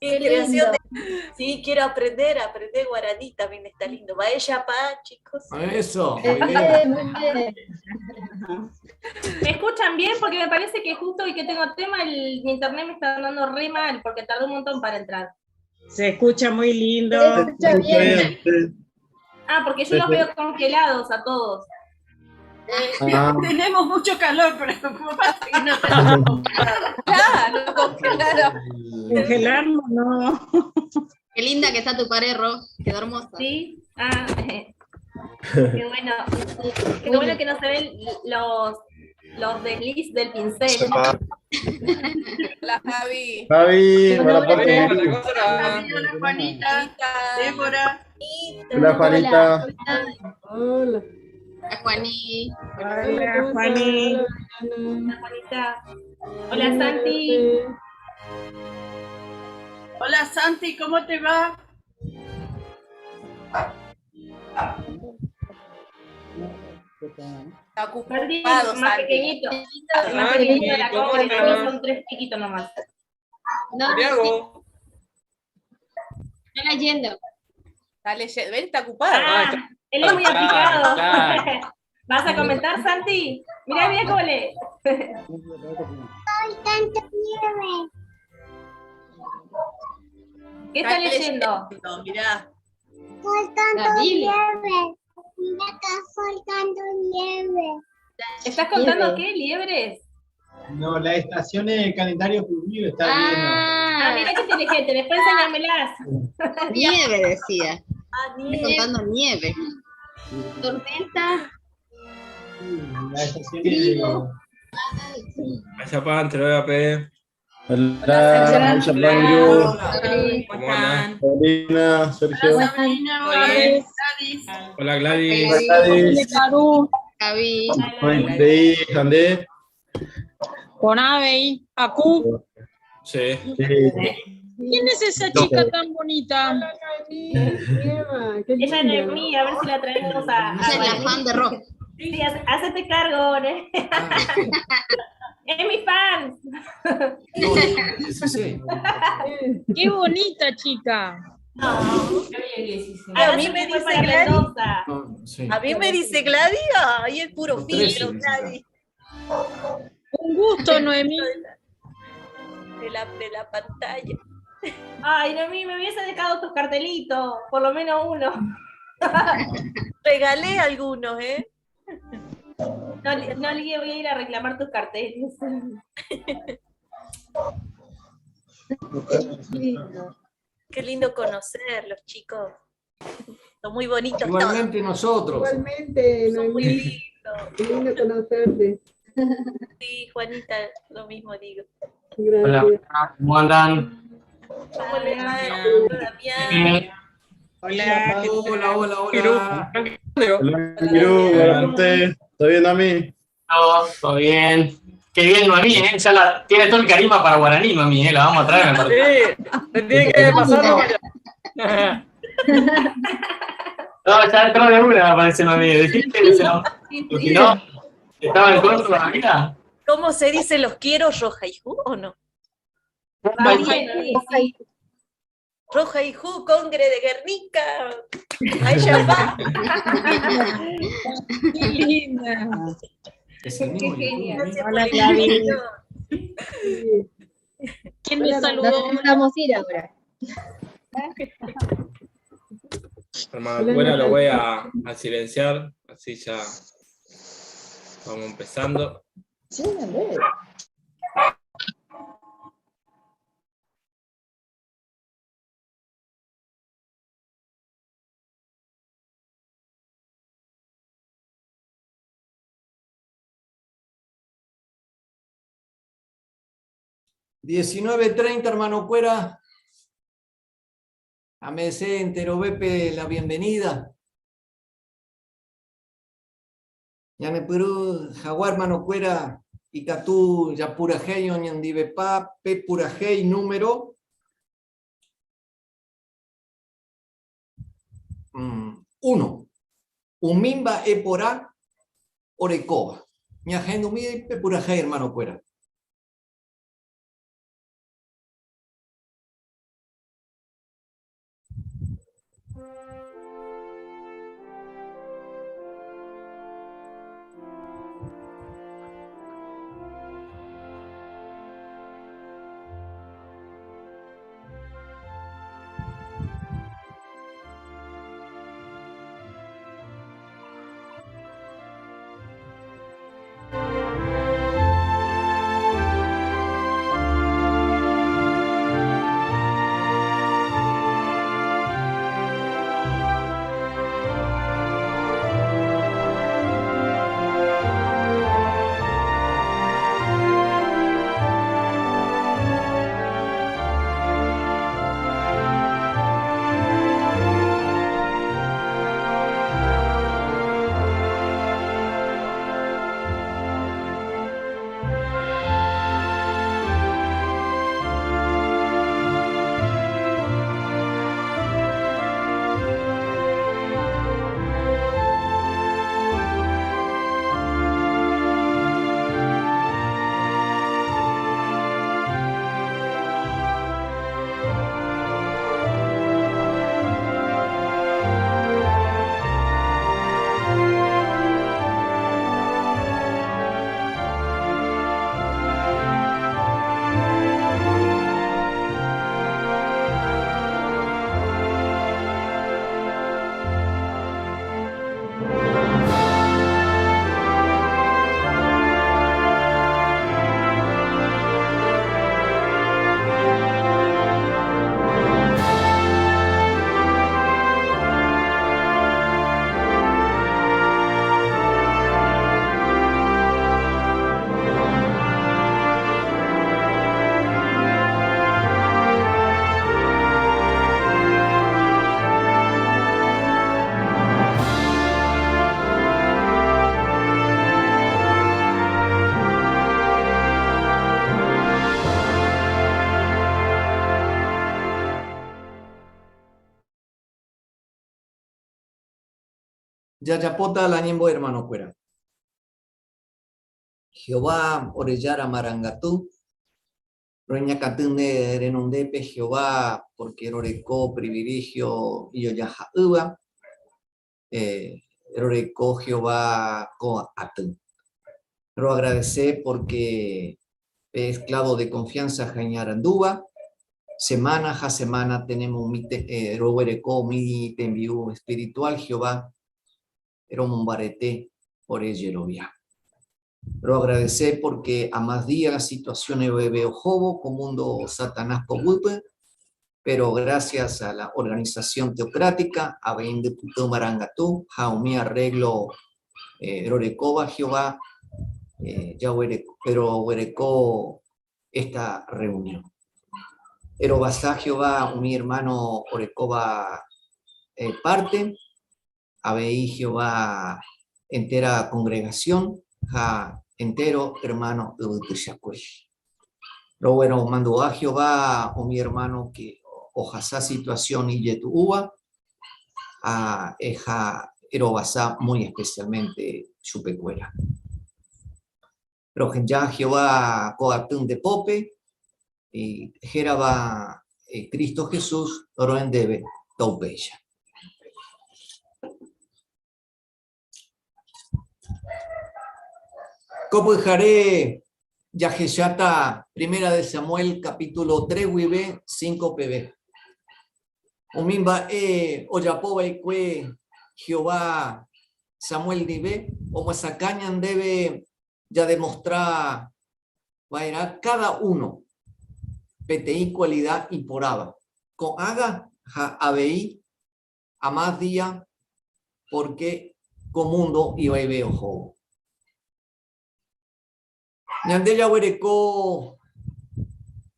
Qué Creación lindo. Sí, quiero aprender, aprender guaraní también está lindo. Vaya pa, chicos. Eso, muy bien. Bien, muy bien. ¿Me escuchan bien? Porque me parece que justo hoy que tengo tema, el, mi internet me está dando re mal, porque tardó un montón para entrar. Se escucha muy lindo. Se escucha bien. Sí. Ah, porque yo los veo congelados a todos. Ah, Tenemos mucho calor, pero ¿cómo pasa que no tenemos? Claro, congelaron. Congelarnos, no. Qué linda que está tu pared, Ro. Quedó hermosa. ¿Sí? Ah, qué bueno. Qué bueno que no se ven los desliz del pincel. Hola, Javi. Javi, buena parte. Hola, Juanita, Débora. Hola, Juanita. Hola. Hola, Juaní. Hola, Juani. Hola, Juanita. Hola, Santi. Hola, Santi, ¿cómo te va? Está Santi, ocupado, más Santi. pequeñito. Más pequeñito de la copa, son tres chiquitos nomás. No, Santiago. está leyendo. Está leyendo. Ven, está ocupado. Ah, él es muy Ah, aplicado. claro. ¿Vas a comentar, Santi? Mirá, mirá cómo lee. ¿Qué está leyendo? Mirá. La Biblia. ¿Estás contando qué? ¿Liebres? No, la estación del calendario judío está Ah, Ah, mirá qué inteligente. Después enséñamelas. nieve, decía. Ah, Está nieve. contando nieve. Tormenta. lleno. La estación de, Trigo. Allá pan, te lo voy a pedir. Hola, Aisha Blanco, ¿Cómo ¿Cómo andan? Paulina, Sergio. Hola, Sabrina, Hola. Gladys. Hola Gladys. Gladys, Gaby. Juan, Andé. Con Abey, Acu. Sí. Sí. ¿Quién es esa chica tan bonita? Eva, qué Ella es lindo. mía, a ver si la traemos a. Esa es la a fan de Ro. Sí, hacete cargo, ¿eh? Es mi fan. No, 16. Qué bonita chica. A Ahora mí se me fue dice para Gladys. Mendoza. No, sí. A mí me dice Gladys, ay, es puro No, 13 filtro, dice Gladys, Un gusto, Noemí. de la pantalla. Ay, Noemí, me hubiese dejado tus cartelitos, por lo menos uno. Regalé algunos, ¿eh? No, no, Ligue, voy a ir a reclamar tus carteles. Qué lindo conocerlos, chicos. Son muy bonitos todos. Igualmente nosotros. Igualmente, Son muy Noemí. lindos. Qué lindo conocerte. Sí, Juanita, lo mismo digo. Gracias. ¿Cómo andan? ¿Cómo le va, Damián? Hola. Hola, hola, hola. Hola, Mirú, buena parte. ¿Todo bien, Dami? Todo, todo bien. Qué bien, Noemí, ¿eh? Ya la, tiene todo el carisma para Guaraní, Noemí, ¿eh? La vamos a traer, me parece. Sí, se tiene que pasar. No, ya entró de una, me parece, Noemí. Dijiste que se lo- porque no, estaba en contra, mira. ¿Cómo se dice los quiero, Roja y Ju o no? Va bien, Noemí, sí. Roja y Ju, Congre de Guernica. Ahí ya va. Qué linda. Es el mismo Qué genia. YouTube, Gracias por Hola, la Gladys. invitación. Sí. ¿Quién me Hola, saludó? ¿Dónde vamos a ir ahora? Hermano, Hola, bueno, lo Natalia. voy a silenciar, así ya vamos empezando. Diecinueve 19:30, hermano Cuera. AMC entero Bepe, la bienvenida. Ñane Perú, Jaguar, hermano Cuera, Icatú, Yapurajey, Oñandivepa, P Purajey, número 1. Umimba Eporá, Orecoba. Ñajendumi, P Purajey, hermano Cuera. Jajapóta la ñembo'e hermanokuéra. Jehová ore Jára marangatu, roñakãty nde renondépe Jehová porque roreko privilegio ijojaha'ỹva, roreko Jehová ko aty. Roagradece porque pe esclavo de confianza ha iñarandúva, semana ha semana tenemos umi roguereko umi tembi'u espiritual Jehová romombarete ore jerovia. Roagradece porque a más día la situación eveve ohóvo ko mundo Satanás poguýpe, pero gracias a la organización teocrática avei ndypyty marangatu ha umi arreglo rorekóva Jehová roguereko esta reunión. Erovasa Jehová umi hermano orekóva parte, avei Jehová entera congregación ha entero hermano yvytychakue. Rogueromandu'a Jehová umi hermano que ohasa situación ijetu'úva ha eha erovasa muy especialmente chupekuéra. Roheja Jehová ko aty nde pópe, hérava Cristo Jesús, ro'e ndéve taupéicha. Ko pyhare jahecháta Primera de Samuel capítulo 3 guive 5 peve. Umi mba'e ojapo va'ekue Jehová Samuel ndive omyesakã ñandéve jademostra va'erã káda uno peteĩ kualida iporãva, ko'ág̃a ha avei amás día pórke ko múndo ivaive ohóvo. Ñande jaguereko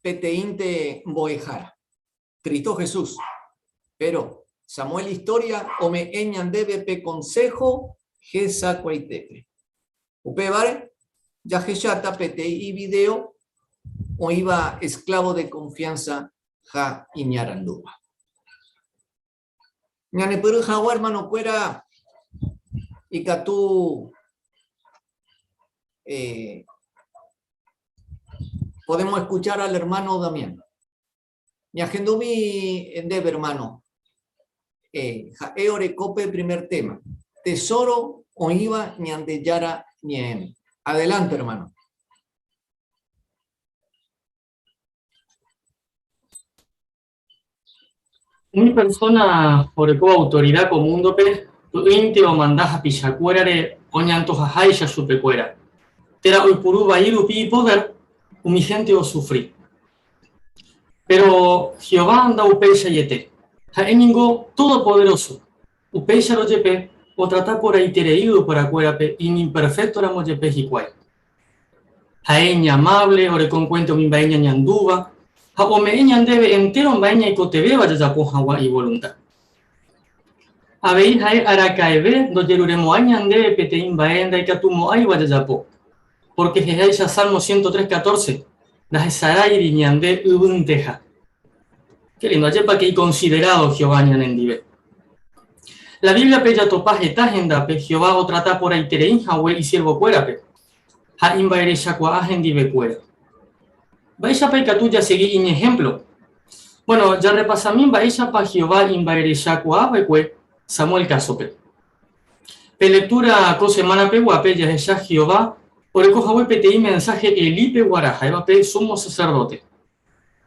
peteĩnte mbo'ehára. Cristo Jesús. Péro Samuel istória ome'ẽ ñandéve pe konsého hesakuaitépe. Upévare, jahecháta peteĩ ividéo oĩva Esclavo de confianza ha iñarandúva. Ñanepyrũ hag̃ua hermanokuéra ikatu podemos escuchar al hermano Damián. Ñahendumi ndéve, hermano. Ha'e oreko pe primer tema, Tesoro oĩva Ñandejára ñe'ẽme. Adelante, hermano. Umi persóna orekóva autorida ko múndope py'ỹinte omanda hapichakuérare oñantohaháicha chupekuéra, térã oipuru vai rupi ipodér, umi hénte osufri. Péro Jehová ndaupeichaiete, ha'e ningo Todopoderóso, upéicharõ jepe otrata porãiterei yvyporakuérape iñimperféktoramo jepe hikuái. Ha'e iñamávle, oreko enkuénta umi mba'e ñañandúva ha ome'ẽ ñandéve entéro mba'e ñaikotevẽva jajapo hag̃ua ivolunta. Avei ha'e araka'eve ndojeruremo'ãi ñandéve peteĩ mba'e ndaikatumo'ãiva jajapo, pórke he'áicha Salmo 103, 14, Ndahesaráiri ñande yvynteha. Qué lindo, ajépa que ikonsiderádo Jehová ñanendive. La Bíbliape jatopa heta hendápe Jehová otrata porãiterei hague isiervokuérape ha imba'erechakuaa hendivekuéra. Mba'éichapa ikatu jasegi iñehémplo? Bueno, jarrepasami mba'éichapa Jehová imba'erechakuaa va'ekue Samuel kásope. Pe lektúra ko semanapeguápe jahecha Jehová oreko hague peteĩ mensáhe Elípe guarã, ha'éva pe súmo saserdóte.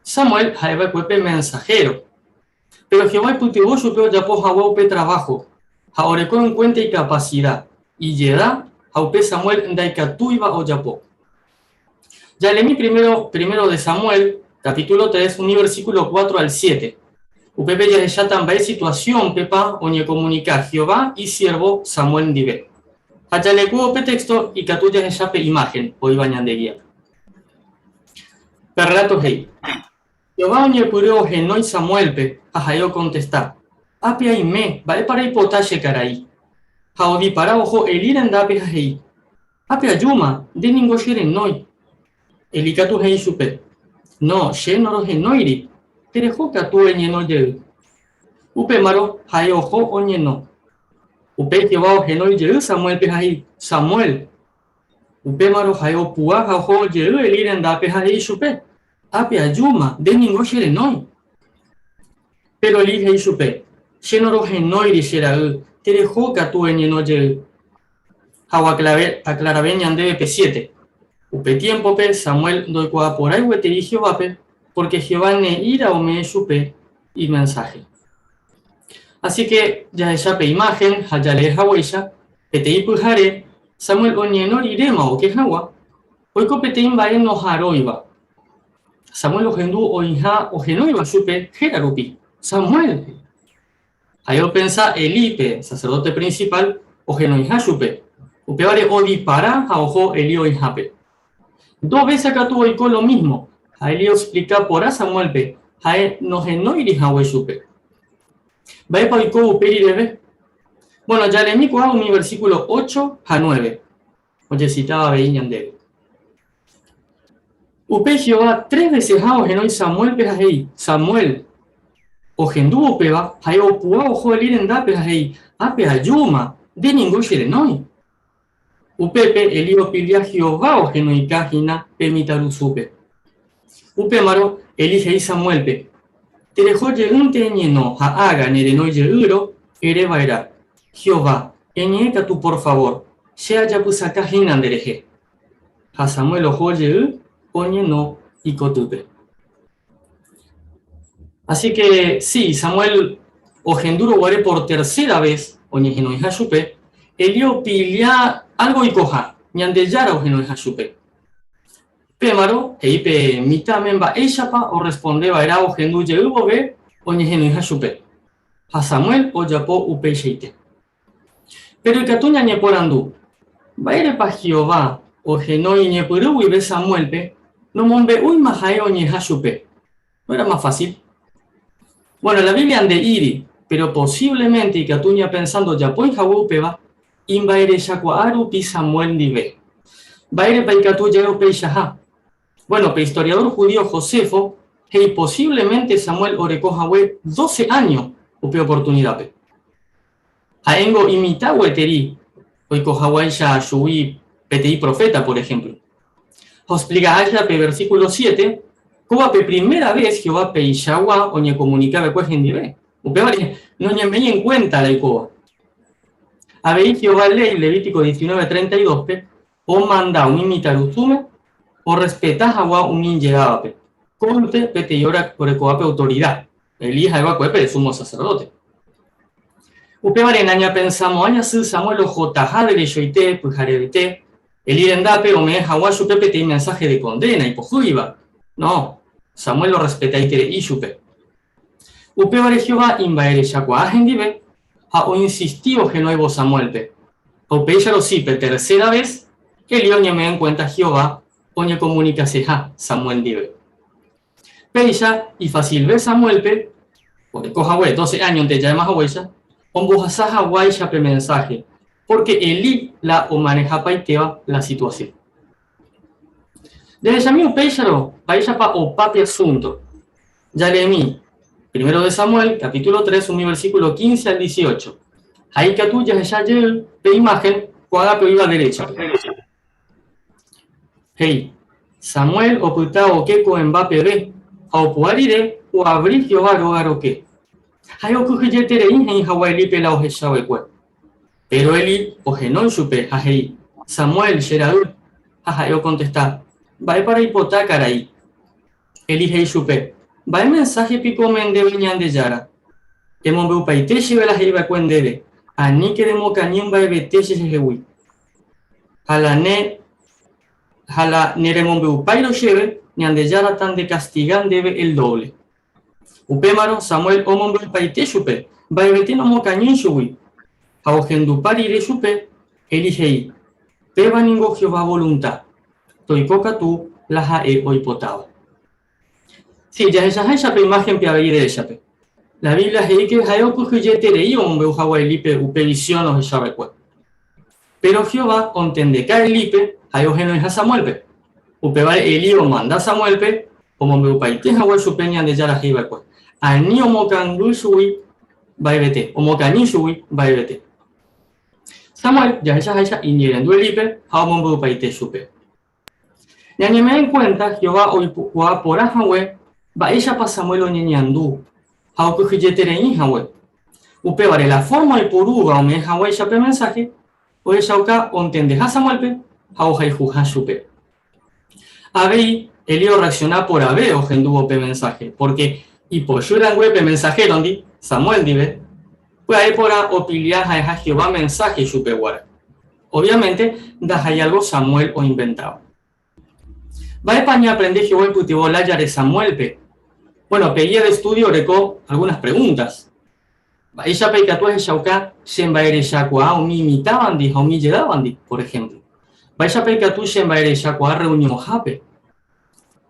Samuel ha'e va'ekue pe mensahéro. Péro Jehová oipytyvõ chupe ojapo hague upe traváho, ha oreko enkuénta ikapasida, ijeda ha upe Samuel ndaikatúiva ojapo. Jaleemi primero, primero de Samuel, capítulo 3, umi versículo 4 al 7. Upépe jahecháta mba'e situasiónpepa oñekomunika Jehová isiérvo Samuel ndive. Ha jalekuévo pe téxto ikatu jahecha pe imáhen oĩva ñande gíape. Pe rreláto he'i, Jehová oñepyrũ ohenói Samuélpe ha ha'e okontesta, Ápe aime, mba'épa reipota che karai? Ha odipara oho Elí rendápe ha he'i, Ápe ajúma, nde ningo che renói. Elí katu he'i chupe, No, che norohenóiri, tereho katu eñeno jey. Upémarõ ha'e oho oñeno. Upéi Jehová ohenói jey Samuélpe ha he'i, Samuel! Upémarõ ha'e opu'ã ha oho jey Elí rendápe ha he'i chupe, Ápe ajúma, nde ningo che renói. Péro Elí he'i chupe, Che norohenóiri che ra'y, tereho katu eñeno jey. Ha oaklarave ñandéve pe siéte. Upe tiémpope Samuel ndoikuaaporãi gueteri Jehovápe, pórke Jehová ne'ĩra ome'ẽ chupe imensáhe. Así ke jahecha pe imáhen ha jalee haguéicha, peteĩ pyhare Samuel oñeno riréma oke hag̃ua, oiko peteĩ mba'e noharóiva. Samuel ohendu oĩha ohenóiva chupe héra rupi, Samuel! Ha'e opensa Elí, pe saserdóte prinsipál, ohenoiha chupe. Upévare odipara ha oho Elí oĩhápe. Dos vése katu oiko lo mísmo, ha Elí oexplika porã Samuélpe ha'e nohenóiri hague chupe. Mba'épa oiko upe rireve? Bóno, jaleemi ko'ã umi versíkulo ocho ha nueve, ojesitáva avei ñandéve. Upéi Jehová tres veseha ohenói Samuélpe ha he'i, Samuel! Ohendúvo upéva, ha'e opu'ã oho Elí rendápe ha he'i, Ápe ajúma, nde ningo che renói. Upépe Elí opilia Jehová ohenoika hína pe mitãrusúpe. Upémarõ Elí he'i Samuélpe, Tereho jeýnte eñeno ha ágã ne renói jeýrõ, ere va'erã, Jehová, eñe'ẽ katu por favór, che ajapysaka hína nderehe. Ha Samuel oho jey oñeno ikotýpe. Así que sí, Samuel ohendúrõ guare por tercera ves oñehenoiha chupe, Elí opilla álgo oikoha, Ñandejára ohenoiha chupe. Upémarõ, he'i pe mitãme mba'éichapa orresponde va'erã ohendu jey vove oñehenoiha chupe. Ha Samuel ojapo upeichaite. Péro ikatu ñañeporandu, Mba'érepa Jehová ohenói iñepyrũ guive Samuélpe nomombe'úima ha'e oñe'ẽha chupe? No era más fácil? Bueno, la Biblia nde'íri, péro posívlemente ikatu ñapensa ndojapói hague upéva imba'erechakuaa rupi Samuel ndive. Mba'érepa ikatu ja'e upeichaha? Bueno, pe istoriadór judío Josefo he'i posívlemente Samuel oreko hague dóse áño upe oportunidápe. Ha'éngo imitã gueteri oiko haguéicha chugui peteĩ proféta, por ehémplo. Ha oexplika aja pe versíkulo siéte, kóva pe primera ves Jehová peichagua oñekomunika va'ekue hendive. Upévare noñeme'ẽi en cuenta la oikóva. Avei Jehová léi Levítico 19:32-pe omanda umi mitãrusúme orrespeta hag̃ua umi ijedávape, ko'ýte peteĩ óra orekovápe autorida, Elí ha'eva'ekue pe súmo saserdóte. Upévare nañapensamo'ã ñasy Samuel ohotaha derechoite pyharevete Elí rendápe ome'ẽ hag̃ua chupe peteĩ mensáhe de kondéna ipohýiva. No, Samuel orrespetaiterei chupe. Upévare Jehová imba'erechakuaa hendive ha oinsisti ohenóivo Samuélpe. Ha upéicharõ si pe tercera ves, Elí oñeme'ẽ enkuénta Jehová oñekomunikaseha Samuel ndive. Péicha ifasilve Samuélpe, oreko hague doce áñonte ja'éma haguéicha, ombohasa haguáicha pe mensáhe, pórke Elí la omanehapaitéva la situasión. Jahechami upéicharõ mba'éichapa opa pe asúnto. Jaleemi, Primero de Samuel, capítulo 3, umi versículo 15 al 18. Ha ikatu jahecha jey pe imáhen ko'ág̃ape oĩva deréchape. He'i, Samuel opyta oke ko'ẽmba peve, ha opu'ã rire, oavri Jehová róga roke. Ha'e okyhyjeterei he'i hag̃ua Elípe la ohecha va'ekue. Péro Elí ohenói chupe ha he'i, Samuel, che ra'y! Ha ha'e okontesta, Mba'épa reipota, karai? Elí he'i chupe, Mba'e mensáhe piko ome'ẽ ndéve Ñandejára? Emombe'upaite chéve la he'i va'ekue ndéve, aníke remokañy mba'evete chehegui. Ha la ne ha la neremombe'upáirõ chéve, Ñandejára tandekastiga ndéve el dóvle. Upémarõ Samuel omombe'upaite chupe, mba'evete nomokañýi chugui. Ha ohendupa rire chupe, Elí he'i, Péva ningo Jehová volunta, toiko katu la ha'e oipotáva. Sí, jahechaháicha pe imáhenpe avei deréchape. La Biblia he'i ke ha'e okyhyjeterei omombe'u hag̃ua Elípe upe visión ohecha va'ekue. Péro Jehová ontendeka Elípe ha'e ohenoiha Samuélpe. Upévare Elí omanda Samuélpe omombe'upaite hag̃ua chupe Ñandejára he'i va'ekue, Ani omokangy chugui mba'evete, omokañy chugui mba'evete. Samuel jahechaháicha iñe'ẽrendu Elípe ha omombe'upaite chupe. Ñañeme'ẽ enkuénta Jehová oikuaa porã hague mba'éichapa Samuel oñeñandu ha okyhyjeterei hague. Upévare la fórma oipurúva ome'ẽ haguéicha pe mensáhe ohechauka ontendeha Samuélpe ha ohayhuha chupe. Avei Elí orreaksiona porãve ohendúvo pe mensáhe, pórke ipochy rangue pe mensahérondi, Samuel ndive, pya'e porã opilia ha'eha Jehová mensáhe chupe guare. Obviamente ndaha'éi algo Samuel oinventáva. Mba'épa ñaaprende Jehová oipytyvõ lájare Samuélpe? Bueno, pe guía de estudio oreko algunas preguntas. Mba'éichapa ikatu ahechauka che mba'erechakuaa umi imitãvandi ha umi ijedávandi, por ejemplo? Mba'éichapa ikatu che mba'erechakuaa rreunionhápe?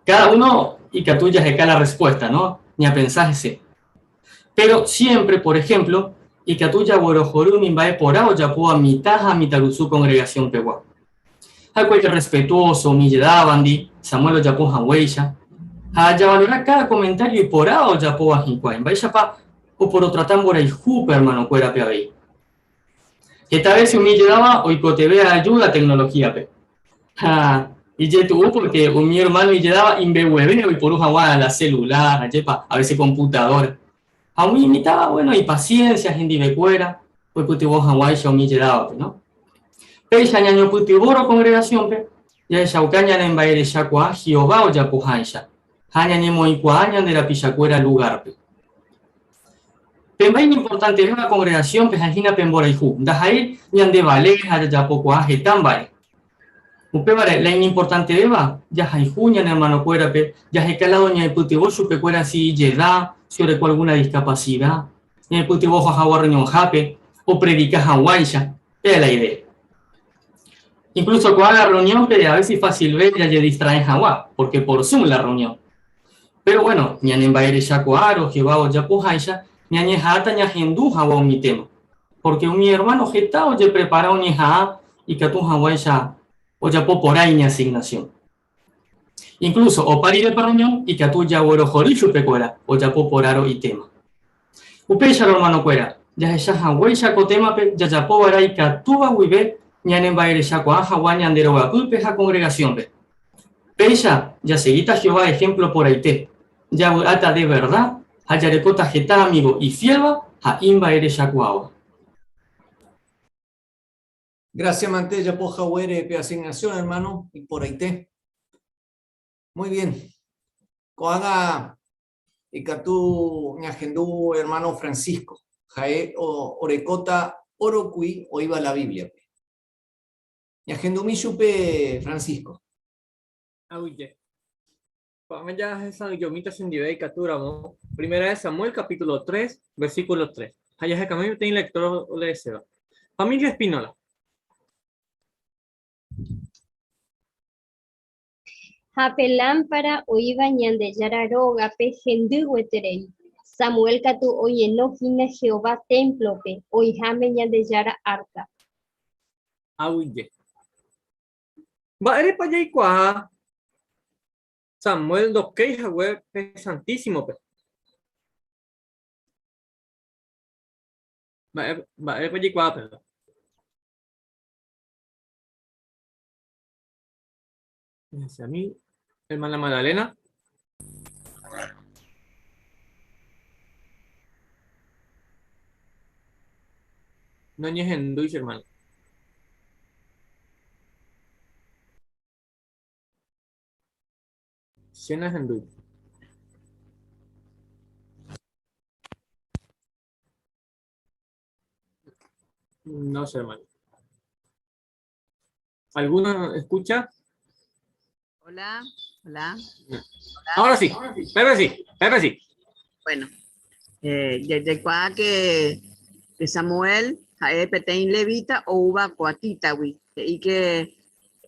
Cada uno ikatu jaheka la respuesta, no? Ñapensa hese. Péro siémpre, por ehémplo, ikatu jaguerohory umi mba'e porã ojapóva mitã ha mitãrusu kongregasionpegua. Ha'ekuéra irrespetuóso umi ijedávandi, Samuel ojapo haguéicha, ha javalora káda komentário iporãva ojapóva hikuái. Mba'éichapa oporotrata mborayhúpe ermanokuérape avei? Heta vése umi ijedáva oikotevẽ ajúda teknolohíape. Ha ijetu'u pórke umi ermáno ijedáva imbegueve oiporu hag̃ua la selulár, ajépa, avése komputadóra. Ha umi imitãva, vuéno, ipasiénsia hendivekuéra oipytyvõ hag̃uáicha umi ijedávape, no? Péicha ñañopytyvõrõ kongregasiónpe, jahechauka ñanemba'erechakuaa Jehová ojapoháicha ha ñañemoĩkuaa ñande rapichakuéra lugárpe. Pe mba'e iñimportantevéva kongregasiónpe ha'e hína pe mborayhu, ndaha'éi ñandevale ha jajapokuaa heta mba'e. Upévare, la iñimportantevéva jahayhu ñane ermanokuérape, jaheka ládo ñaipytyvõ chupekuéra si ijeda, si oreko algúna diskapasida, ñaipytyvõ oho hag̃ua rreunionhápe, opredika hag̃uáicha, péa la idéa. Inklúso ko'ág̃a rreuniónpe avése ifasilve jajedistrae hag̃ua, pórke por Zoom la rreunión. Péro guéno, ñanemba'erechakuaárõ Jehová ojapoháicha, ñañeha'ãta ñahendu hag̃ua umi téma. Pórke umi ermáno heta ojeprepara oñeha'ã ikatu hag̃uáicha ojapo porã iñasignasión. Inklúso opa rire pe rreunión ikatu jaguerohory chupekuéra ojapo porãrõ itéma. Upéicharõ ermanokuéra, jahecha haguéicha ko témape jajapo va'erã ikatúva guive ñanemba'erechakuaa hag̃ua ñande rogapýpe ha kongregasiónpe. Péicha jasegíta Jehová ehémplo porãite, javy'áta de verda. Ha jarekóta heta amigo ifiélva ha imba'erechakuaáva. Gracias, mante, japo haguére pe asignación, hermano, iporãite. Muy bien. Ko'ág̃a ikatu ñahendu hermano Francisco, ha'e orekóta orokui oĩva la Biblia-pe. Ñahendumi chupe, Francisco. Aguyje. Ko'ág̃a jahesa'ỹijomíta chendive ikatúramo, Primera de Samuel capítulo 3, versículo 3. Ha jahekami peteĩ lector oleeséva. Familia Espínola. Ha pe lámpara oĩva Ñandejára rógape hendy gueterei. Samuel katu oñeno hína Jehová témplope, oĩháme Ñandejára árka. Aguyje. Mba'érepa jaikuaa Samuel ndokéi hague pe Santísimope? Mba'érepa jaikuaa péva? A mí, hermana Magdalena. No ñehendúi, hermano. Che nahendúi. No sé, hermano. ¿Alguno escucha? Hola, hola. Ahora sí, Pepe sí, Pepe sí. Bueno, jaikuaa que, que Samuel ha'e peteĩ levita oúva coatítagui, he'i que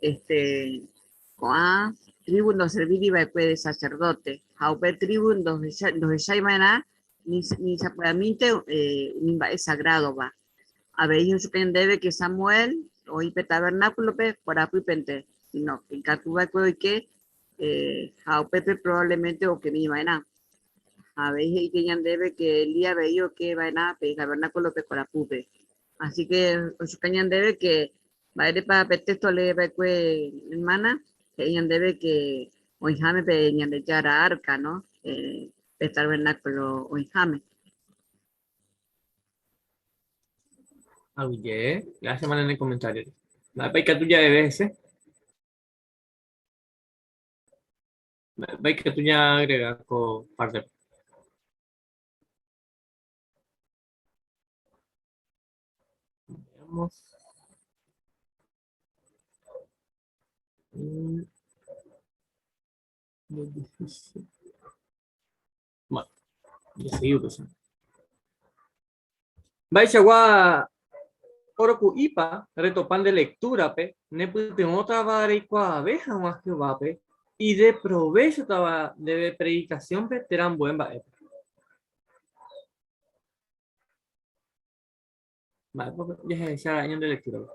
este, ko'ã tribu ndoservíri va'ekue de sacerdote, ha upe tribu ndohechái va'erã ni, ni sapy'amínte eh, umi mba'e sagrádova. Avei ochupe ndéve ke Samuel oĩ pe tabernáculo-pe korapýpente, sino ikatu va'ekue oike ha upépe probablemente okemi va'erã. Ha avei he'íke ñandéve ke Elí avei oke va'erã pe tabernáculo-pe korapýpe. Así que ochupe ñandéve ke mba'érepa pe texto olee va'ekue hermana, he'i ñandéve ke oĩháme pe Ñandejára arca, no? Pe tabernáculo oĩháme. Aguyje, gracias hermana en el comentario. Mba'épa ikatu ja'eve hese? Mba'épa ikatu jaagrega ko parte-pe? Veamos. Bueno, ya seguiu pues. Mba'eichagua oroku'ípa retopa nde lektúrape nepytyvõtava reikuaave hag̃ua Jehovápe ideprovéchotava ndéve predikasiónpe térã ambue mba'épe? Mba'épa jahecha ñande lektúrape?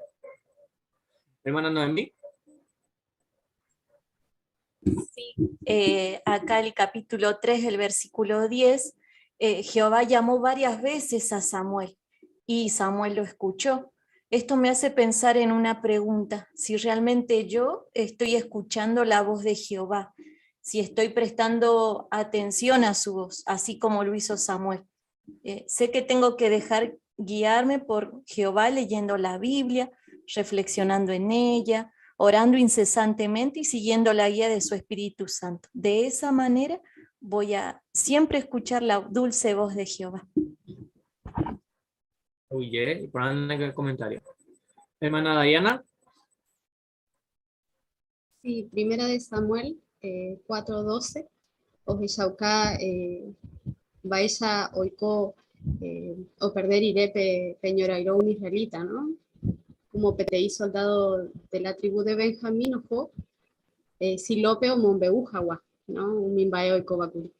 Hermana Noemí. Sí, acá el capítulo 3, el versículo 10, Jehová llamó varias veces a Samuel y Samuel lo escuchó. Esto me hace pensar en una pregunta, si realmente yo estoy escuchando la voz de Jehová, si estoy prestando atención a su voz, así como lo hizo Samuel. Sé que tengo que dejar guiarme por Jehová leyendo la Biblia, reflexionando en ella, orando incesantemente y siguiendo la guía de su Espíritu Santo. De esa manera voy a siempre escuchar la dulce voz de Jehová. Oye, y por el comentario. Hermana Diana. Sí, primera de Samuel 4:12, ohechauka mba'éicha oiko operde rire pe ñorairõ umi israelita, ¿no? Como peteĩ soldado de la tribu de Benjamín oho Silópe omombe'u hag̃ua, ¿no? Umi mba'e oikóva kuri.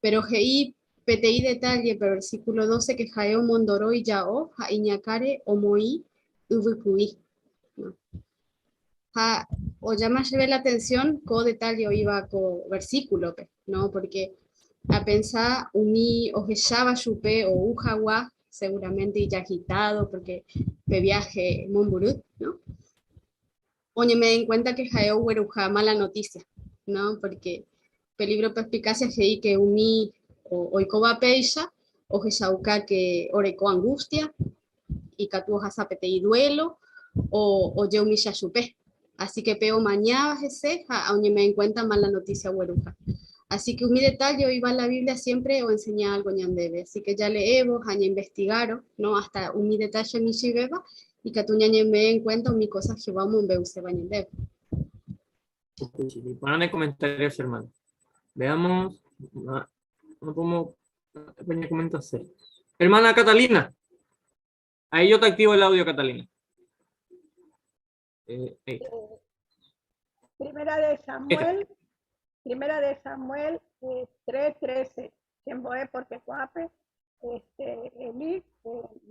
Pero he'i peteĩ detalle pe versículo 12 que ha'e omondoro ijao ha iñakãre omoĩ yvyku'i, ¿no? Ha ollama chéve la atención ko detalle oĩva ko versículo-pe, ¿no? Porque apensa umi ohecháva chupe ou hag̃ua seguramente ijagitado porque pe viaje mombyry, ¿no? Oñeme'ẽ en cuenta que ha'e ogueruha mala noticia, ¿no? Porque pe libro Perspicacia he'i que umi Oikóva péicha ohechauka ke oreko angustia, ikatu ohasa peteĩ duelo o ojeumicha chupe. Así que pe omañáva hese ha oñeme'ẽ en cuenta mala noticia ogueruha. Así que umi detalle oĩva la Biblia siempre oenseña algo ñandéve. Así que jaleévo ha ñainvestigárõ, no, hasta umi detalle michĩvéva, ikatu ñañeme'ẽ en cuenta umi cosa Jehová omombe'uséva ñandéve. Iporã ne comentario, hermano. Veamos. No podemos comentar. Hermana Catalina. Ahí yo te activo el audio, Catalina. Ahí. Primera de Samuel, Primera de Samuel 3:13. Chembo'e porque ko'ápe, Elí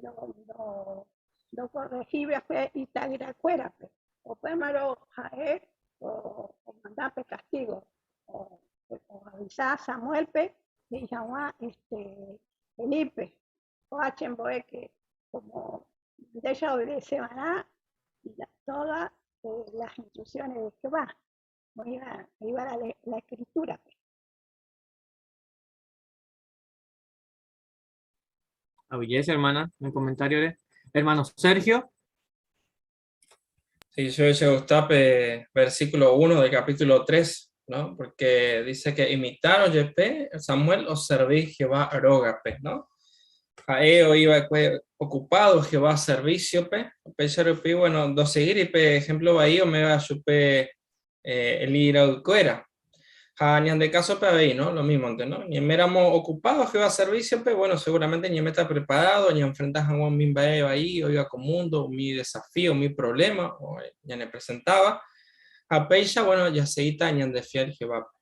no, no, no corregí va'ekue ita'yrakuérape. Upémarõ ha'e omanda pe castigo. Oavisa Samuelpe he'i hag̃ua Elípe. Ko'ã chembo'e que como ndéicha obedece va'erã todas las instrucciones de Jehová. Oĩva la escritura-pe. Avilés, hermana, en comentario. Hermano Sergio. Sí, yo hubiese gustado versículo 1 del capítulo 3, ¿no? Porque dice que imitaron jepe, Samuel o serví Jehová rógape, ¿no? Ha'e oĩva ocupado Jehová servicio pe, upéicha rupi, bueno, ndoseguíri pe ejemplo vai ome'ẽva chupe Elí ra'ykuéra. Ha ñande kásope avei, ¿no? Lo mímonte, ¿no? Ñaiméramo ocupado Jehová servicio-pe, bueno, seguramente ñaiméta preparado ñaenfrenta hag̃ua umi mba'e vai oĩva ko mundo, umi desafío, umi problema ñanepresentáva. Ha péicha, bueno, jaseguíta ñandefiel Jehovápe.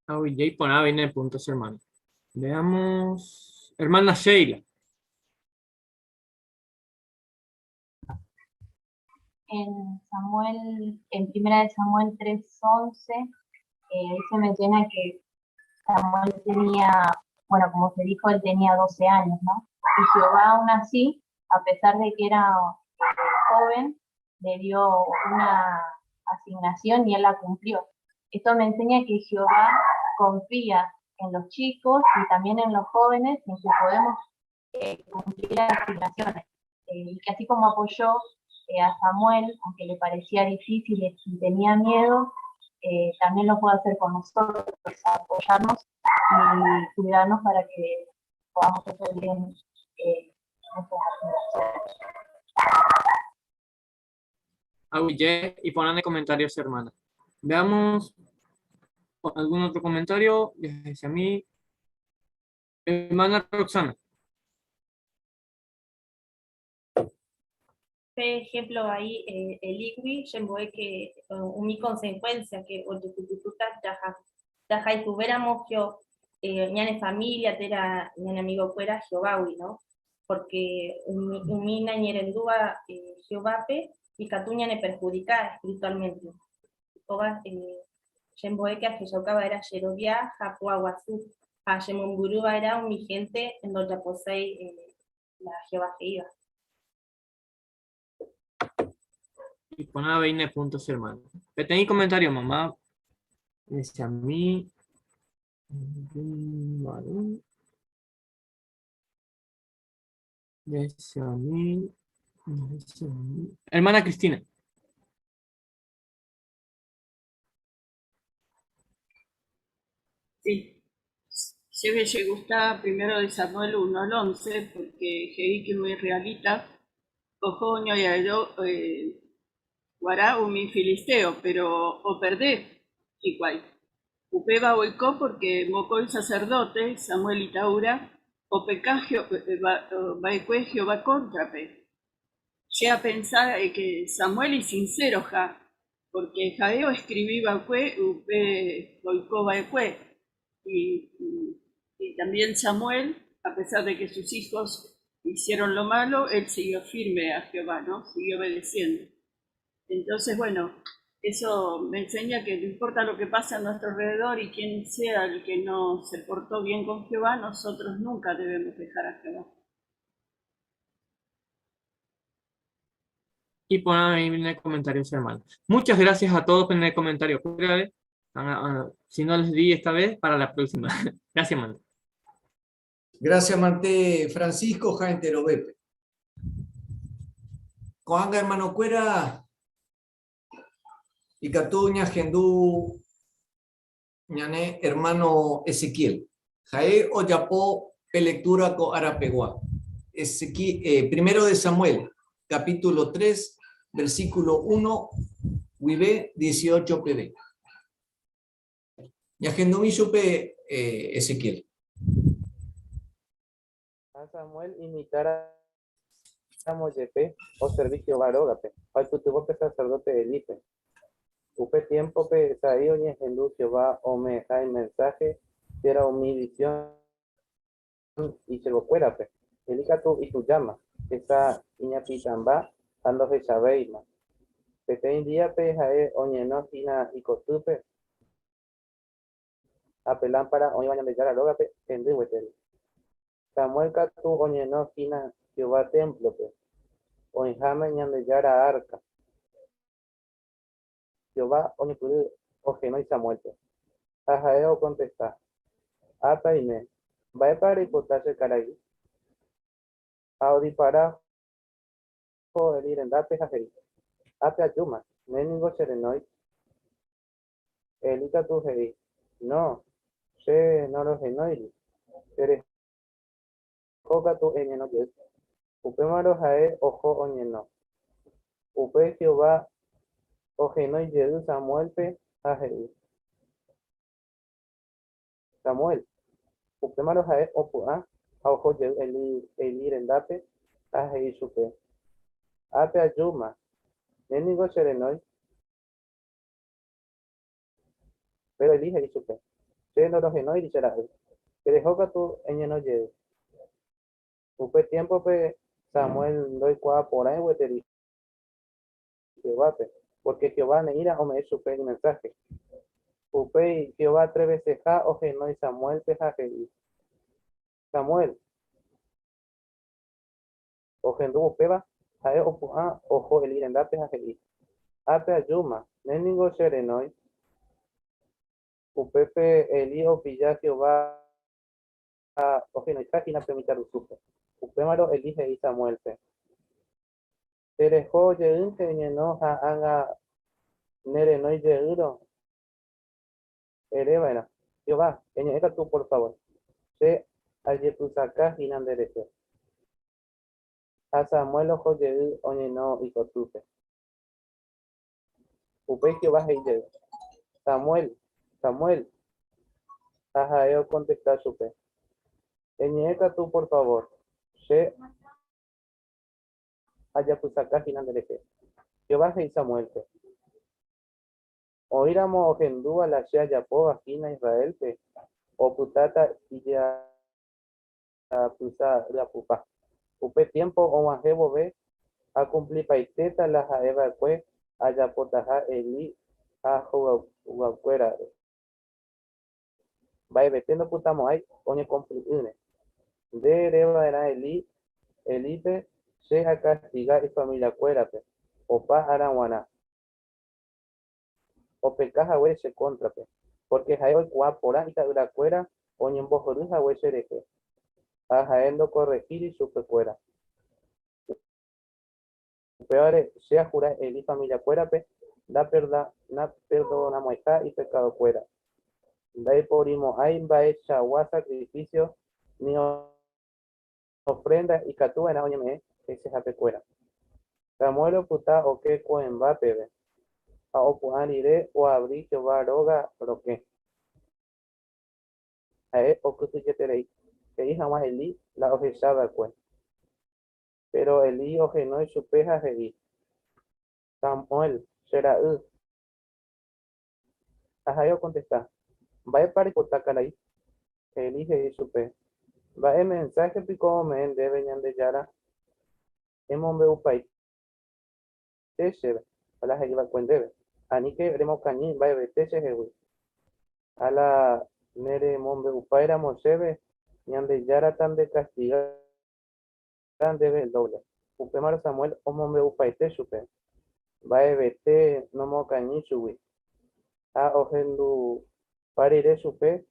Aguyje iporã avei ne punto, che hermano. Veamos. Hermana Sheila. En Samuel, en Primera de Samuel 3:11, ahí se menciona que Samuel tenía, bueno, como se dijo, él tenía 12 años, ¿no? Y Jehová aún así, a pesar de que era joven, le dio una asignación y él la cumplió. Esto me enseña que Jehová confía en los chicos y también en los jóvenes, en que podemos cumplir las asignaciones. Y que así como apoyó a Samuel, aunque le parecía difícil y tenía miedo, también lo puede hacer con nosotros, apoyarnos y cuidarnos para que podamos hacer bien nuestras asignaciones. Aguyje y pongan en comentarios, hermana. Veamos algún otro comentario. Desde a mí. Hermana Roxana. Por ejemplo, ahí el Igui, yo que umi consecuencia que otukutututa jaja, jaja y tuviéramos que ñane familia, tera ñane amigo fuera Jehová, ¿no? Porque umi nañerendúa Jehovápe y katu ñane perjudica espiritualmente. Oba chembo'e que ajechaukáva era jerovia, japuaguasu, ha chemomburúva era umi gente en donde aposei la Jehová que iba. Y pon a veinte puntos, hermano. Peteĩ comentario, mamá. Dice a mí. Dice a mí. Dice a mí. Hermana Cristina. Sí. Se me gusta primero de Samuel 1 al 11, porque he'i que muy israelita, ojo, ño y yo guará umi filisteo, pero o perdé, igual. Upéva oiko porque mokõi sacerdote, Samuel y Taura, o pecá va'ekue Jehová cóntrape. Che a pensar que Samuel y sincero ja, porque ha'e oescribí va'ekue upe oiko va'ekue. Y también Samuel, a pesar de que sus hijos hicieron lo malo, él siguió firme a Jehová, ¿no? Siguió obedeciendo. Entonces, bueno, eso me enseña que no importa lo que pasa a nuestro alrededor y quién sea el que no se portó bien con Jehová, nosotros nunca debemos dejar a Jehová. Y pon ahí en el comentario, hermano. Muchas gracias a todos en el comentario. Si no les di esta vez, para la próxima. Gracias, Mante. Gracias, Mante. Francisco Jaenterovepe. Ko'ág̃a hermanokuéra ikatu ñahendu ñane hermano Ezequiel. Ha'e ojapo pe lectura ko arapegua. Ezequiel, primero de Samuel, capítulo 3, versículo 1 guive 18 peve. Ñahendumi chupe Ezequiel. Ha Samuel imitãramo jepe oservi Jehová rógape ha oipytyvõ pe saserdóte Elípe. Upe tiémpope sa'i oñehendu Jehová ome'ẽha imensáhe térã umi visión isiervokuérape. Elí katu itujáma, hesa iñapĩtãmba ha ndohechavéima. Peteĩ díape ha'e oñeno hína ikotýpe ha pe lámpara oĩva Ñandejára rógape hendy gueteri. Samuel katu oñeno hína Jehová témplope, oĩháme Ñandejára árka. Jehová oñepyrũ ohenói Samuélpe, ha ha'e okontesta, Ápe aime, mba'épa reipota che karai? Ha odipara oho Elí rendápe ha he'i, Ápe ajúma, ne ningo che renói. Elí katu he'i, No, che norohenóiri, che reho katu eñeno jey. Upémarõ ha'e oho oñeno. Upéi Jehová ohenói jey Samuélpe ha he'i, Samuel! Upémarõ ha'e opu'ã ha oho jey Elí rendápe ha he'i chupe, Ápe ajúma, ne ningo che renói. Péro Elí he'i chupe, Che norohenóiri che ra'y, che reho katu eñeno jey. Upe tiémpope Samuel ndoikuaa porãi gueteri Jehovápe, pórke Jehová ne'ĩra ome'ẽ chupe imensáhe. Upéi Jehová tre veseha ohenói Samuélpe ha he'i, Samuel! Ohendúvo upéva, ha'e opu'ã oho Elí rendápe ha he'i, Ápe ajúma, ne ningo che renói. Upépe Elí opilla Jehová ohenoiha hína pe mitãrusúpe. Upémarõ Elí he'i Samuélpe, Tereho jeýnte eñeno ha ág̃a ne renói jeýrõ ere va'erã, Jehová, eñe'ẽ katu por favor, che ajepysaka hína nde rehe. Ha Samuel oho jey oñeno ikotýpe. Upéi Jehová he'i jey, Samuel, Samuel! Ha ha'e okontesta chupe, Eñe'ẽ katu por favor, che ajapysaka hína nderehe. Jehová he'i Samuélpe, Oĩramo ohendúva la che ajapóva hína Israélpe, opytáta ijapysa ryapupa. Upe tiémpo og̃uahẽ vove akumplipaitéta la ha'e va'ekue ajapotaha Elí ha hogayguakuérare. Mba'evete ndopytamo'ãi oñekompli'ỹre. Nde ere va'erã Elí, Elípe, che akastiga ifamiliakuérape opa ára g̃uarã. Opeka haguére che kóntrape, pórke ha'e oikuaa porã ita'yrakuéra oñembohory hague cherehe, ha ha'e ndokorrehíri chupekuéra. Upévare che ahura Elí familiakuérape naperdonamo'ãiha ipekadokuéra. Ndaiporimo'ãi mba'eichagua sakrifísio ni ofrénda ikatuva'erã oñeme'ẽ hesehapekuéra. Samuel opyta oke ko'ẽmba peve, ha opu'ã rire oavri Jehová róga rokẽ. Ha'e okyhyjeterei, he'i hag̃ua Elí la ohecha va'ekue. Péro Elí ohenói chupe ha he'i, Samuel, che ra'y. Ha ha'e okontesta, Mba'épa reipota karai? Elí he'i chupe, Mba'e mensáhe piko ome'ẽ ndéve Ñandejára? Emombe'upaite chéve la he'i va'ekue ndéve, aníke remokañy mba'evete chehegui. Ha la neremombe'upáiramo chéve, Ñandejára tandekastiga ndéve el dóvle. Upémarõ Samuel omombe'upaite chupe, mba'evete nomokañýi chugui. Ha ohendupa rire chupe,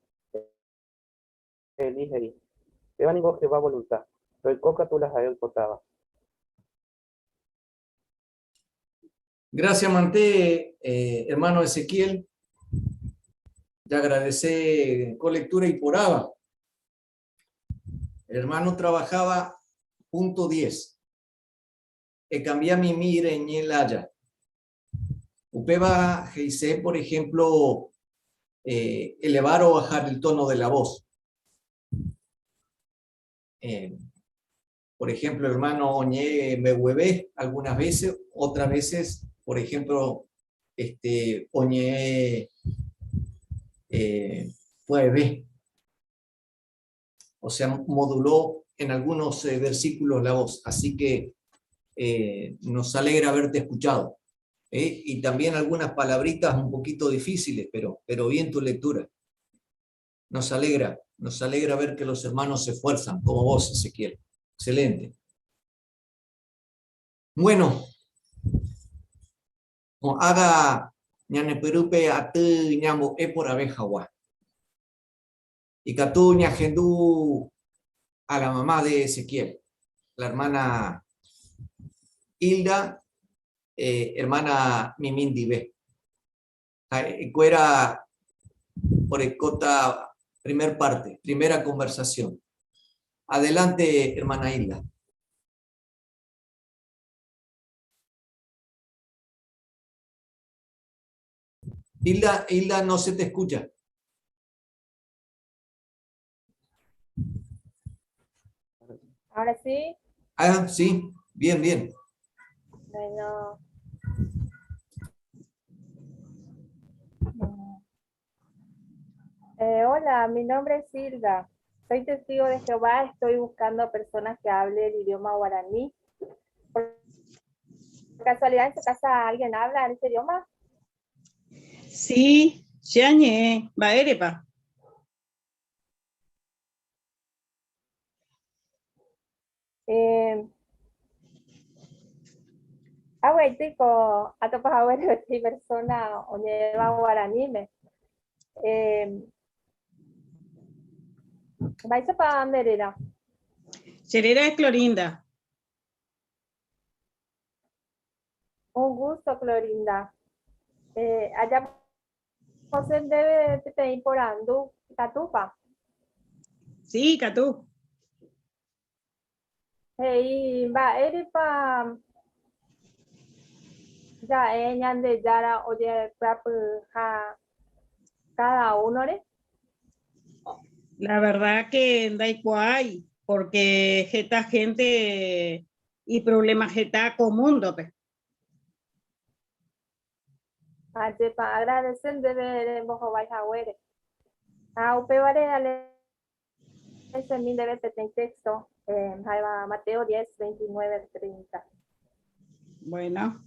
Elí he'i, Péva ningo Jehová volunta, roiko katu la ha'e oipotáva. Gracias, mante, hermano Ezequiel. Te agradece con lectura y poraba. El hermano trabajaba punto 10. Ecambia mi mire ñelaya. Upéva he'ise, por ejemplo, eh, elevar o bajar el tono de la voz. Eh, por ejemplo, hermano Oñé me hueve algunas veces, otras veces, por ejemplo, este, Oñé eh, O sea, moduló en algunos eh, versículos la voz. Así que eh, nos alegra haberte escuchado. ¿eh? Y también algunas palabritas un poquito difíciles, pero bien tu lectura. Nos alegra ver que los hermanos se esfuerzan, como vos, Ezequiel. Excelente. Bueno, haga ñanepyrũpe aty ñambo'e porãve hag̃ua. Ikatu ñahendu a la mamá de Ezequiel, la hermana Hilda, eh, hermana Mimindive. Ha'ekuéra orekóta primer parte, primera conversación. Adelante, hermana Hilda. Hilda, Hilda, no se te escucha. Ahora sí. Ah, sí, bien, bien. Bueno. Eh, hola, mi nombre es Hilda. Soy testigo de Jehová. Estoy buscando a personas que hablen el idioma guaraní. Por casualidad, ¿en su casa alguien habla en ese idioma? Sí, che añe'ẽ, mba'érepa? Eh, aguaitýko atopa haguére peteĩ persona oñe'ẽva guaraníme. Eh, mba'éichapa nde réra? Che réra es Clorinda. Un gusto, Clorinda. Eh, ajapose ndéve peteĩ porandu, ikatúpa? Sí, ikatu. He'i, Mba'érepa ja'e Ñandejára ojepy'apyha káda únore? La verdad que ndaikuaái, porque heta gente iproblema heta ko múndope. Ajépa agradece ndéve rembohovái haguére. Ha upévare aleesemi ndéve peteĩ texto ha'éva Mateo 10, 29 al 30. Bueno.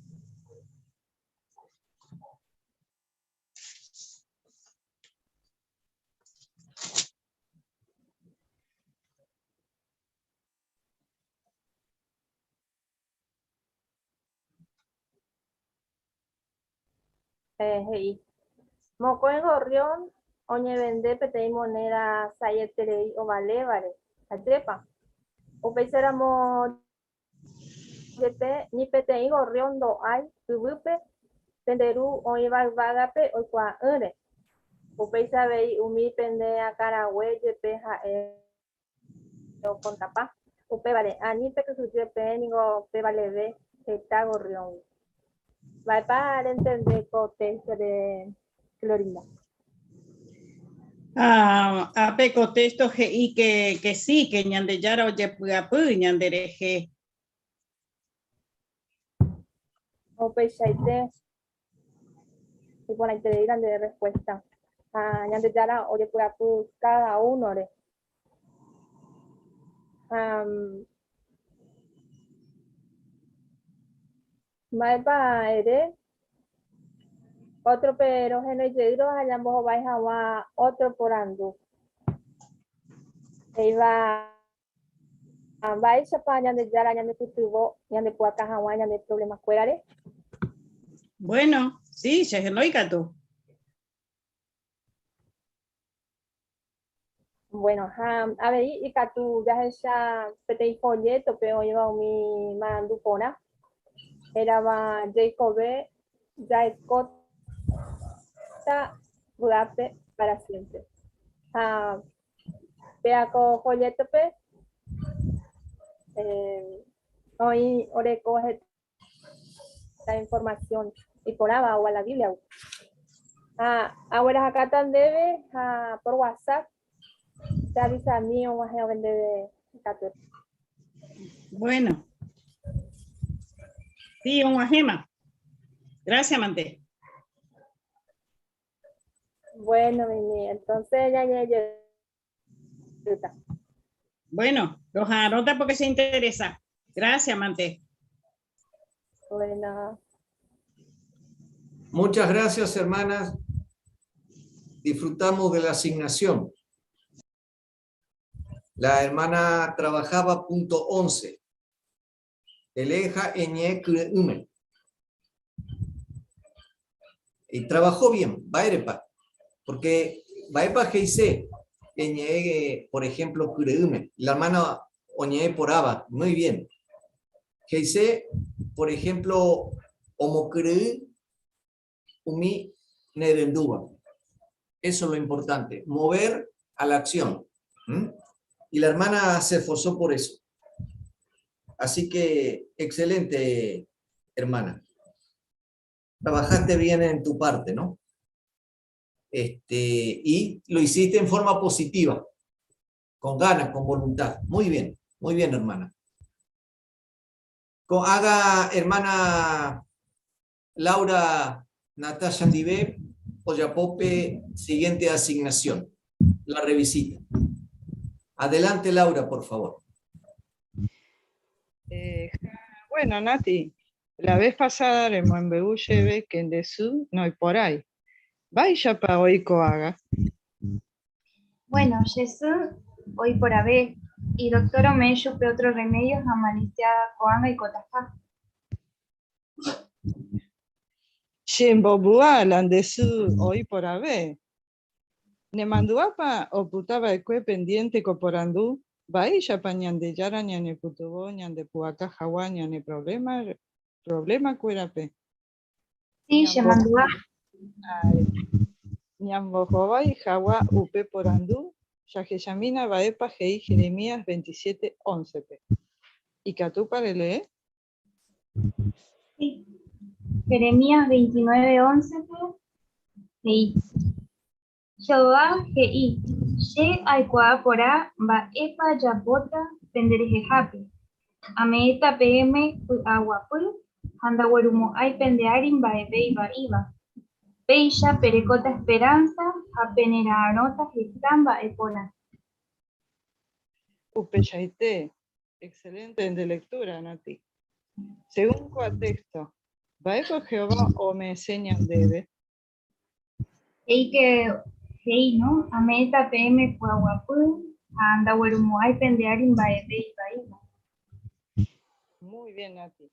He'i, Mokõi gorrión oñevende peteĩ monéda sa'ieterei ovalévare. Ajépa? Upéicharamo jepe ni peteĩ gorrión ndo'ái yvýpe pende Ru oĩva yvágape oikuaa'ỹre. Upéicha avei umi pende akãrague jepe ha'e okontapa. Upévare, ani pekyhyje peẽ ningo pevaleve heta gorrióngui. Mba'épa rentende ko téxto de Clorinda? Ha ápe ko téxto he'i que, que sí, que Ñandejára ojepy'apy ñanderehe. Upeichaite, iporãiterei la nde respuesta. Ha Ñandejára ojepy'apy káda únore. Ha mba'épa ere ótrope rohenói jey rohaja mbohovái hag̃ua ótro porandu he'íva Mba'éichapa Ñandejára ñanepytyvõ ñandepu'aka hag̃ua ñane provlemakuérare? Bueno, sí, che henói katu. Bueno, ha avei ikatu jahecha peteĩ follétope oĩva umi marandu porã, hérava Jeikove jaikóta vy'ápe para siempre. Ha péa ko follétope oĩ oreko heta información iporãva oúva la Biblia-gui. Ha aguerahakáta ndéve ha por WhatsApp te avisami og̃uahẽve ndéve katuete. Bueno. Sí, og̃uahẽma. Gracias, mante. Bueno, Mimi, entonces ñañe'ẽ jeýta. Bueno, roha'arõta porque che interesa. Gracias, mante. Bueno. Muchas gracias, hermanas. Disfrutamos de la asignación. La hermana trabajaba punto 11. Eleja eñe kyre'ỹme. Y trabajó bien, mba'érepa? Porque mba'épa he'ise eñe'ẽ, por ejemplo, kyre'ỹme. La hermana oñe'ẽ porãva, muy bien. He'ise, por ejemplo, omokyre'ỹ umi nerendúva. Eso es lo importante, mover a la acción. Y la hermana se esforzó por eso. Así que, excelente, hermana. Trabajaste bien en tu parte, ¿no? Este, y lo hiciste en forma positiva, con ganas, con voluntad. Muy bien, muy bien, hermana. Haga, hermana Laura Natasha Ndive, Oyapope, siguiente asignación, la revisita. Adelante, Laura, por favor. Eh, bueno, Nati, la vez pasada remombe'u chéve que nde sy noiporãi. Mba'éichapa oĩ ko'ág̃a? Bueno, che sy oĩ porãve, idoctor ome'ẽ chupe otro remedio ha malicia ko'ág̃a oikotaha. Chembovy'a la nde sy oĩ porãve. Nemandu'ápa opytava'ekue pendiente ko porandu, Mba'éichapa Ñandejára ñanepytyvõ ñandepu'aka hag̃ua ñane problema problema-kuérape? Sí, chemandu'a. Ñambohovái hag̃ua upe porandu, jahechamína mba'épa he'i Jeremías 27:11-pe. Ikatúpa relee? Sí. Jeremías 29:11-pe he'i, Jehová he'i, Che aikuaa porã mba'épa ajapóta penderehehápe, ame'ẽta peẽme py'aguapy ha ndaguerumo'ãi pende ári mba'eve ivaíva. Péicha perekóta esperánsa ha penera'arõta heta mba'e porã. Upeichaite, Excelente nde lectura, Nati. Según kua texto, mba'épa Jehová ome'ẽse ñandéve? He'i ke he'i, no? Ame'ẽta peẽme py'aguapy ha ndaguerumo'ãi pende ári mba'eve ivaíva. Muy bien, Nati.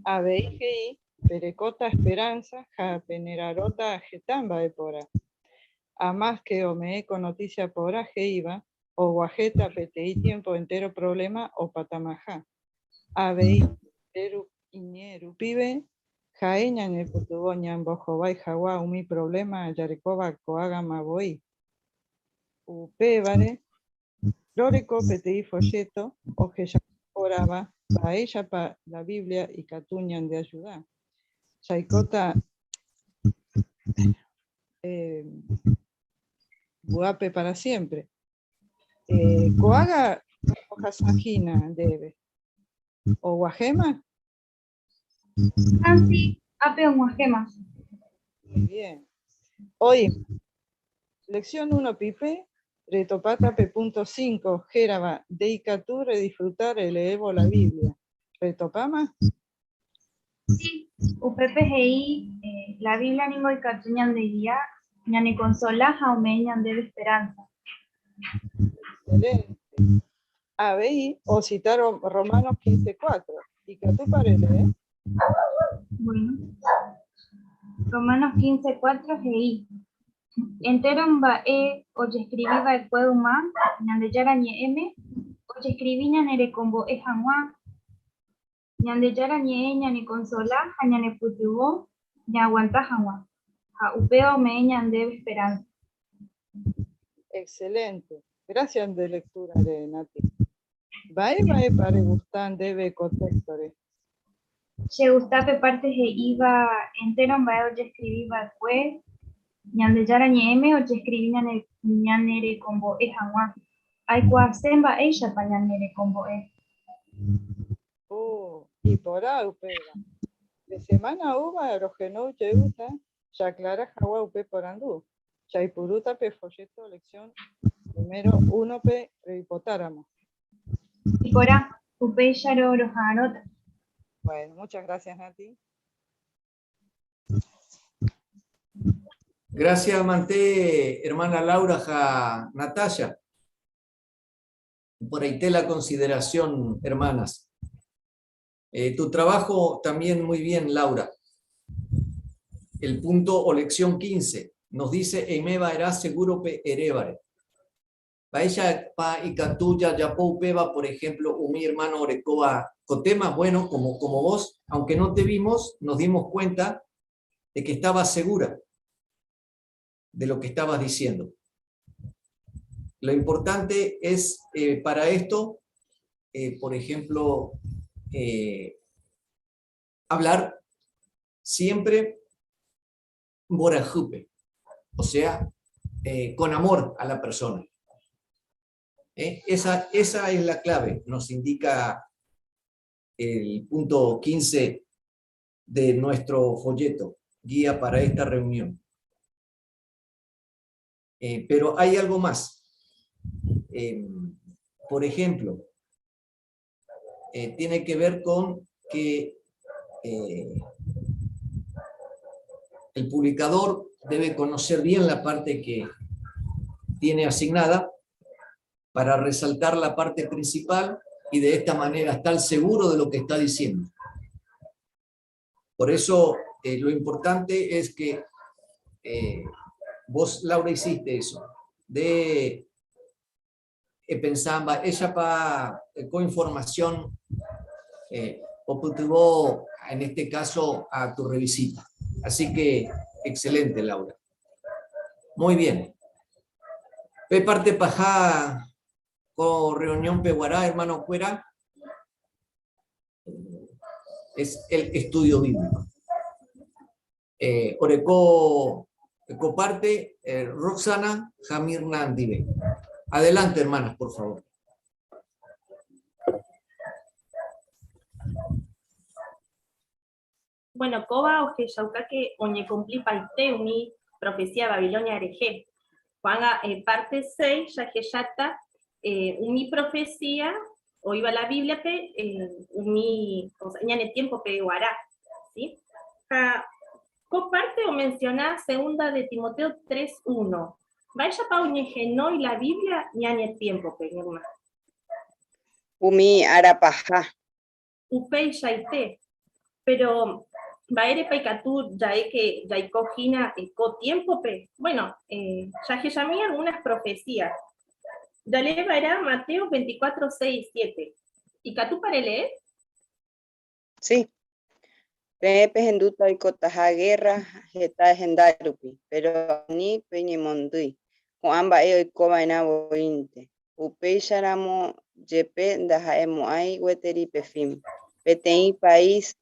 Avei he'i, perekóta esperanza ha penera'arõta heta mba'e porã. A más ke ome'ẽ ko noticia porã he'íva, oguahẽta peteĩ tiempo entero problema opatamaha. Avei iñe'ẽ rupive, ha'e ñanepytyvõ ñambohovái hag̃ua umi problema jarekóva ko'ág̃ama voi. Upévare, roreko peteĩ folleto ohechauka porãva mba'éichapa la Biblia ikatu ñandeajuda. Jaikóta vy'ápe para siempre. Eh, ko'ág̃a ohasa hína ndéve. Oguahẽma? Nancy, ápe og̃uahẽma. Muy bien. Hoy, lección 1 pipe, retopáta pe punto 5, hérava, nde ikatu redisfruta releévo la Biblia. Retopáma? Sí, upépe he'i, eh, la Biblia ningo ikatu ñandegia, ñanekonsola ha ome'ẽ ñandéve esperanza. Excelente. Avei ocita Romanos 15:4. Ikatúpa relee? Bueno. Romanos 15:4 he'i. Entéro mba'e ojeskrivi va'ekue yma Ñandejára Ñe'ẽme, ojeskrivi ñanerekombo'e hag̃ua. Ñandejára Ñe'ẽ ñanekonsola ha ñanepytyvõ ñaaguanta hag̃ua, ha upéva ome'ẽ ñandéve esperánsa. Excelente. Gracias nde lectura-re, Nati. Mba'e mba'épa regusta ndéve ko téxtore? Chegusta pe párte he'íva entéro mba'e ojeskrivi va'ekue Ñandejára Ñe'ẽme ojeskrivi ñanerekombo'e hag̃ua. Aikuaase mba'éichapa ñanerekombo'e. Oh, iporã upéva. Pe semána oúva rohenói jeýta ja'aclara hag̃ua upe porandu. Jaipurúta pe folleto lección número uno-pe reipotáramo. Iporã, upéicharõ roha'arõta. Bueno, muchas gracias, Nati. Gracias, mante, hermana Laura ja Natalia. Por ahí te la consideración, hermanas. Eh, tu trabajo también muy bien, Laura. El punto o lección 15 nos dice, Eimeba era seguro pe erévare. Mba'éichapa ikatu jajapo upéva, por ejemplo, umi hermano orekóva ko tema? Bueno, como, como vos, aunque no te vimos, nos dimos cuenta de que estabas segura de lo que estabas diciendo. Lo importante es eh, para esto, eh, por ejemplo, eh, hablar siempre mborayhúpe, o sea, eh, con amor a la persona. ¿Eh? Esa, esa es la clave, nos indica el punto 15 de nuestro folleto, guía para esta reunión. Eh, pero hay algo más. por ejemplo, tiene que ver con que el publicador debe conocer bien la parte que tiene asignada para resaltar la parte principal y de esta manera estar seguro de lo que está diciendo. Por eso eh, lo importante es que eh, vos, Laura, hiciste eso, de eh, mba'éichapa ko información eh, opytyvõ en este caso a tu revisita. Así que excelente, Laura. Muy bien. Pe parte paha ko reunión peguarã, hermano kuéra, es el estudio bíblico. Eh, oreko comparte eh, Roxana ha Mirna ndive. Adelante, hermanas, por favor. Bueno, kóva ohechauka que oñekumplipaite umi profecía Babilonia rehe. Ko'ág̃a eh, parte 6 jahecháta eh, umi profecía oĩva la Biblia-pe eh, umi, o sea, ñane tiempo-pe guarã, ¿sí? Ha ko parte omenciona segunda de Timoteo 3.1. Mba'éichapa oñehenói la Biblia ñane tiempo-pe, Mirna? Umi ára paha. Upeichaite. Péro, mba'érepa ikatu ja'e ke jaiko hína ko tiémpope? Bueno, jahechami algunas profecías. Jalee va'erã Mateo 24, 6, 7. Ikatúpa relee? Sí. Peẽ pehendúta oikotaha gérra heta henda rupi, péro ani peñemondýi. Ko'ã mba'e oiko va'erã voínte. Upéicharamo jepe ndaha'emo'ãi gueteri pe fin. Peteĩ país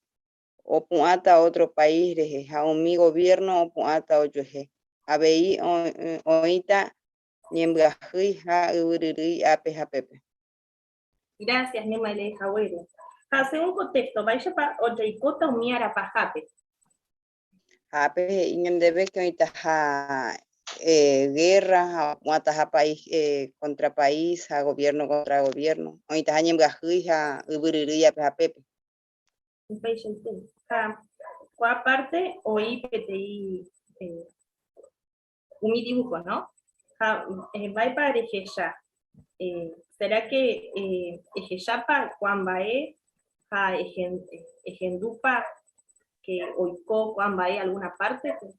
opu'ãta ótro país rehe ha umi goviérno opu'ãta ojuehe. Avei oĩta ñembyahýi ha yvyryrýi ápe ha pépe. Gracias, Nema eleehaguére. Ha según ko texto, mba'éichapa ojeikóta umi arapahápe? Ha ápe he'i ñandéve ke oĩtaha gérra ha opu'ãtaha país kóntra país ha goviérno kóntra goviérno, oĩtaha ñembyahýi ha yvy ryrýi ápe ha pépe. Upeichaite. Ha ko'ã párte oĩ peteĩ umi dibujo, no? Ha mba'épa rehecha? Será que ehechápa ko'ã mba'e ha ehendúpa que oiko ko'ã mba'e alguna parte-pe?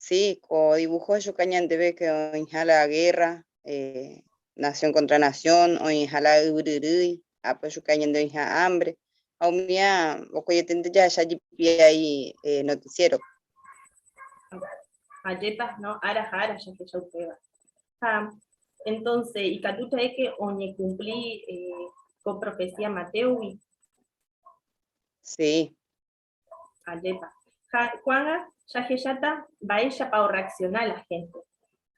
Sí, ko dibujo ohechuka ñandéve que oĩha la guerra, eh, nación contra nación, oĩha la yvyryrýi, ápe ohechuka ñande oĩha hambre, ha umía vokoieténte jahecha jepi aí eh, noticiero. Ajépa, no? Ára ha ára jahecha upéva. Ha, entonces, ikatu ja'éke oñekumpli eh, ko profecía Mateogui. Sí. Ajépa. Ha ko'ág̃a jahecháta mba'éichapa orreacciona la gente.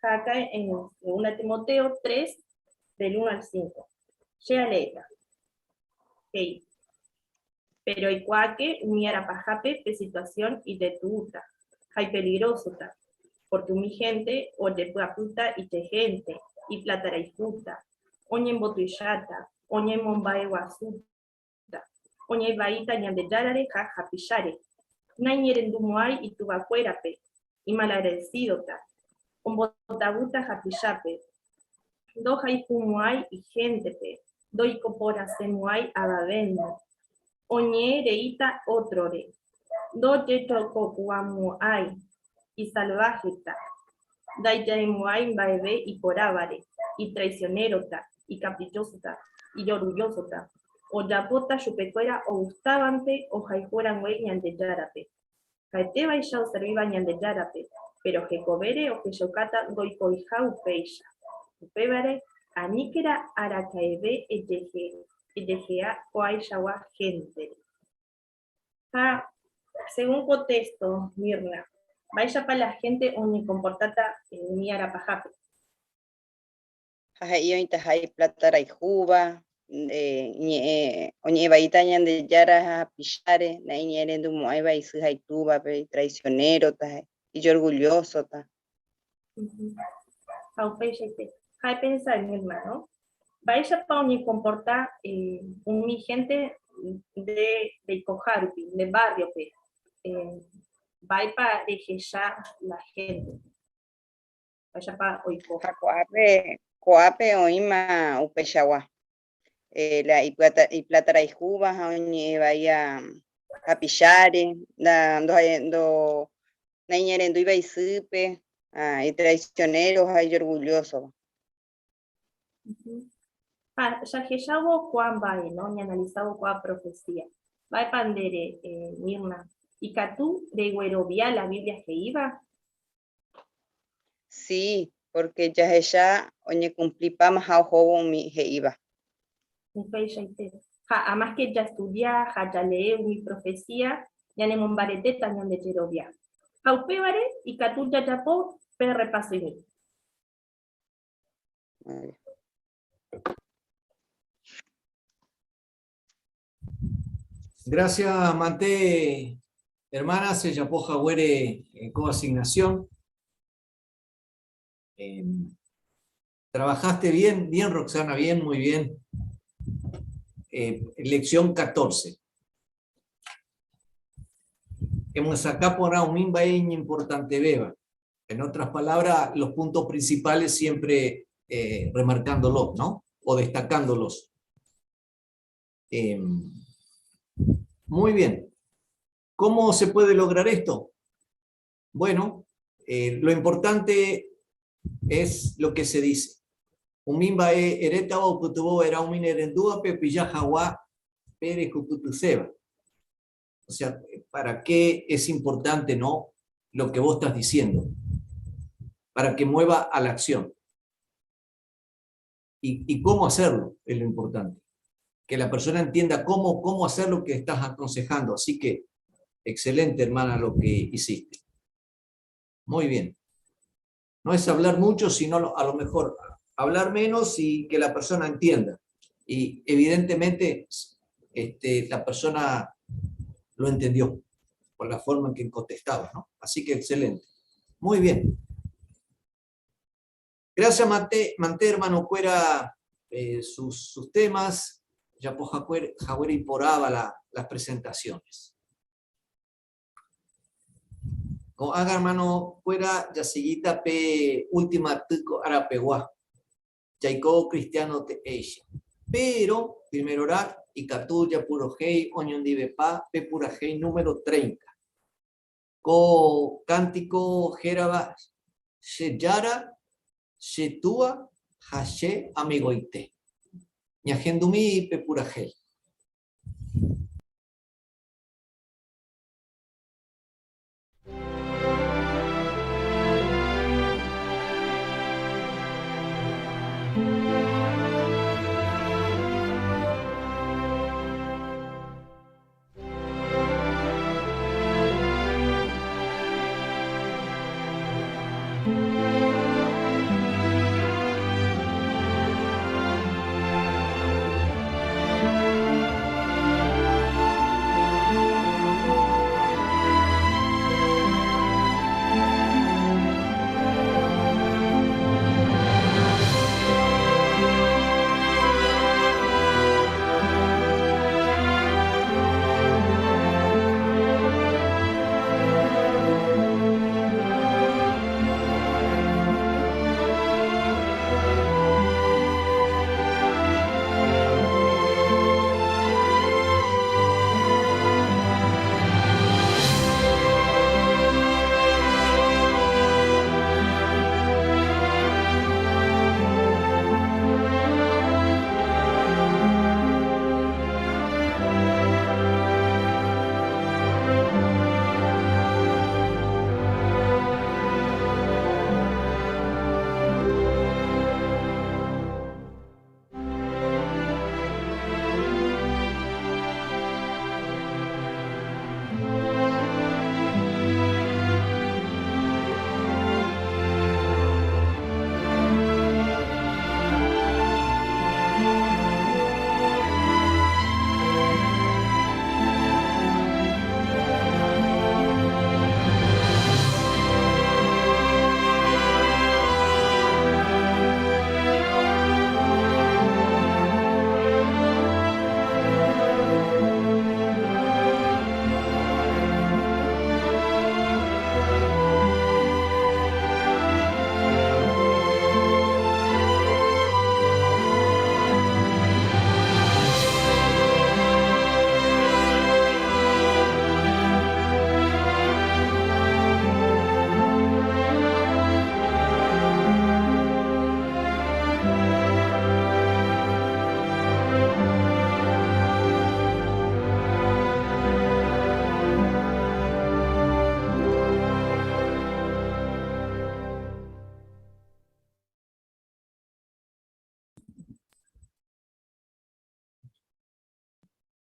Ha acá en Segunda Timoteo 3, del 1 al 5. Che aleéta. He'i, Péro oikuaáke umi arapahápe pe situación ijetu'úta ha ipeligrósota, pórke umi hénte ojepy'apýta ijehénte, iplatarayhúta, oñembotuicháta, oñemomba'eguasúta, oñe'ẽvaíta Ñandejárare ha hapicháre, naiñerendumo'ãi ituvakuérape, imalagradecídota, ombotavýta hapichápe, ndohayhumo'ãi ihéntepe, ndoikoporãsemo'ãi avavéndi, oñe'ẽ reíta ótrore, ndojejokokuaamo'ãi, isalváheta, ndaija'emo'ãi mba'eve iporãvare, itraisionérota, ikaprichósota, ijorgullósota, ojapóta chupekuéra ogustávante ohayhu rangue Ñandejárape. Ha'etévaicha oservíva Ñandejárape, péro hekovére ohechaukáta ndoikoiha upéicha. Upévare, aníkera araka'eve ejehe'a ko'ãichagua héntere. Ha según ko texto, Mirna, mba'éichapa la hénte oñekomportáta umi arapahápe? Ha he'i oĩtaha iplata rayhúva, ñe'ẽ oñe'ẽ vaíta Ñandejára ha hapicháre, naiñe'ẽrendumo'ãiva isy ha itúvape, itraisionérota, ijorgullósota. Ha upeichaite. Ha epensa, Mirna, no? Mba'éichapa oñekomporta umi hénte nde reikoha rupi, nde bárriope? Mba'épa rehecha la hénte? Mba'éichapa oiko? Ha ko'ápe, ko'ápe oĩma upeichagua. Eh, la iplata, iplata rayhúva ha oñe'ẽ vaía hapicháre, nda, ndo, ndo, naiñe'ẽrendúiva isýpe, ah, itraicionero ha ijorgullósova. Ha jahechávo ko'ã mba'e, no? Ñaanalisávo ko'ã profesía. Mba'épa nde ere, eh, Mirna? Ikatu reguerovia la Biblia he'íva? Sí, porque jahecha oñekumplipámaha ohóvo umi he'íva. Upeichaite. Ha amáske jastudia ha jalee umi profesía, ñanemombaretéta ñande jerovia. Ha upévare ikatu jajapo pe rrepasoimi. Gracias, Mante, hermana, se llamó Jagüere eh, coasignación. Eh, trabajaste bien, bien, Roxana, bien, muy bien. Eh, lección 14. Hemos acá por un importante beba. En otras palabras, los puntos principales siempre eh, remarcándolos, ¿no? O destacándolos. Eh, muy bien. ¿Cómo se puede lograr esto? Bueno, eh, lo importante es lo que se dice. Umimba e ereta o putubo era un erendúa pepilla jagua pere juputuseba. O sea, ¿para qué es importante, no? Lo que vos estás diciendo. Para que mueva a la acción. Y, y cómo hacerlo es lo importante. Que la persona entienda cómo, cómo hacer lo que estás aconsejando. Así que, excelente, hermana, lo que hiciste. Muy bien. No es hablar mucho, sino a lo mejor hablar menos y que la persona entienda. Y evidentemente este, la persona lo entendió por la forma en que contestaba, ¿no? Así que excelente. Muy bien. Gracias, Mante, Mante hermano, fuera eh, sus, sus temas. Ya Jaguer y poraba la, las presentaciones. Con haga hermano fuera yasiguita pe última tuco arapeguá. Jaiko cristiano te eixa. Pero primero orar y catuya puro hei oñondivepa pe pura hei número 30. Ko kántiko hérava Che Jára, Che Túa ha Che Amigoite. Ñahendumi pe purahéi.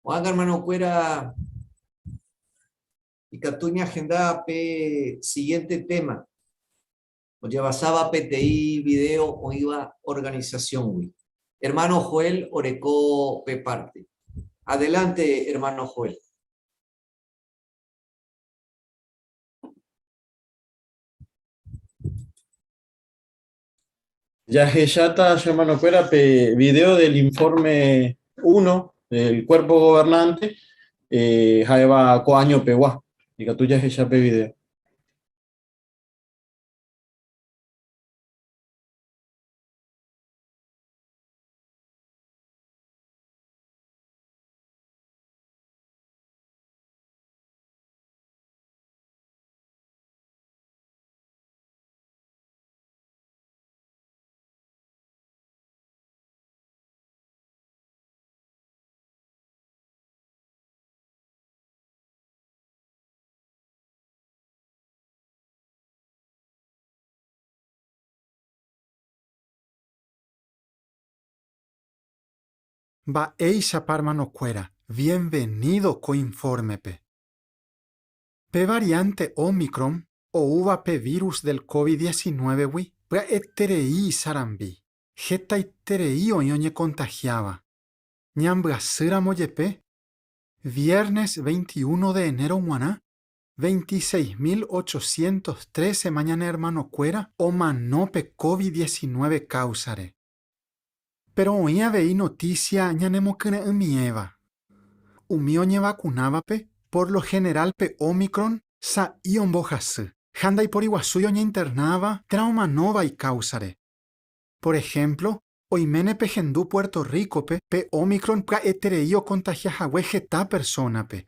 Ko'ág̃a hermanokuéra ikatu ñahenda pe siguiente tema ojevasáva peteĩ video oĩva organización-gui. Hermano Joel oreko pe parte. Adelante, hermano Joel. Jahecháta che hermanokuéra pe video del informe 1 del cuerpo gobernante eh, ha'éva ko año pegua. Ikatu jahecha pe video. Mba'éichapa hermanokuéra, bienvenido ko informe-pe. Pe variante Ómicron oúva pe virus del covid 19-gui pya'eterei isarambi, hetaiterei oĩ oñekontahiáva. Ñambyasýramo jepe, viernes 21 de enero g̃uarã, 26.813 ma ñane ermanokuéra omano pe covid 19 káusare. Péro oĩ avei notísia ñanemokyre'ỹmiéva. Umi oñevakunávape, por lo general pe ómicron sa'i ombohasy, ha ndaiporiguasúi oñeinternáva térã omanóva ikáusare. Por ehémplo, oiméne pehendu Puerto Rícope pe ómicron pya'eterei okontagia hague heta persónape.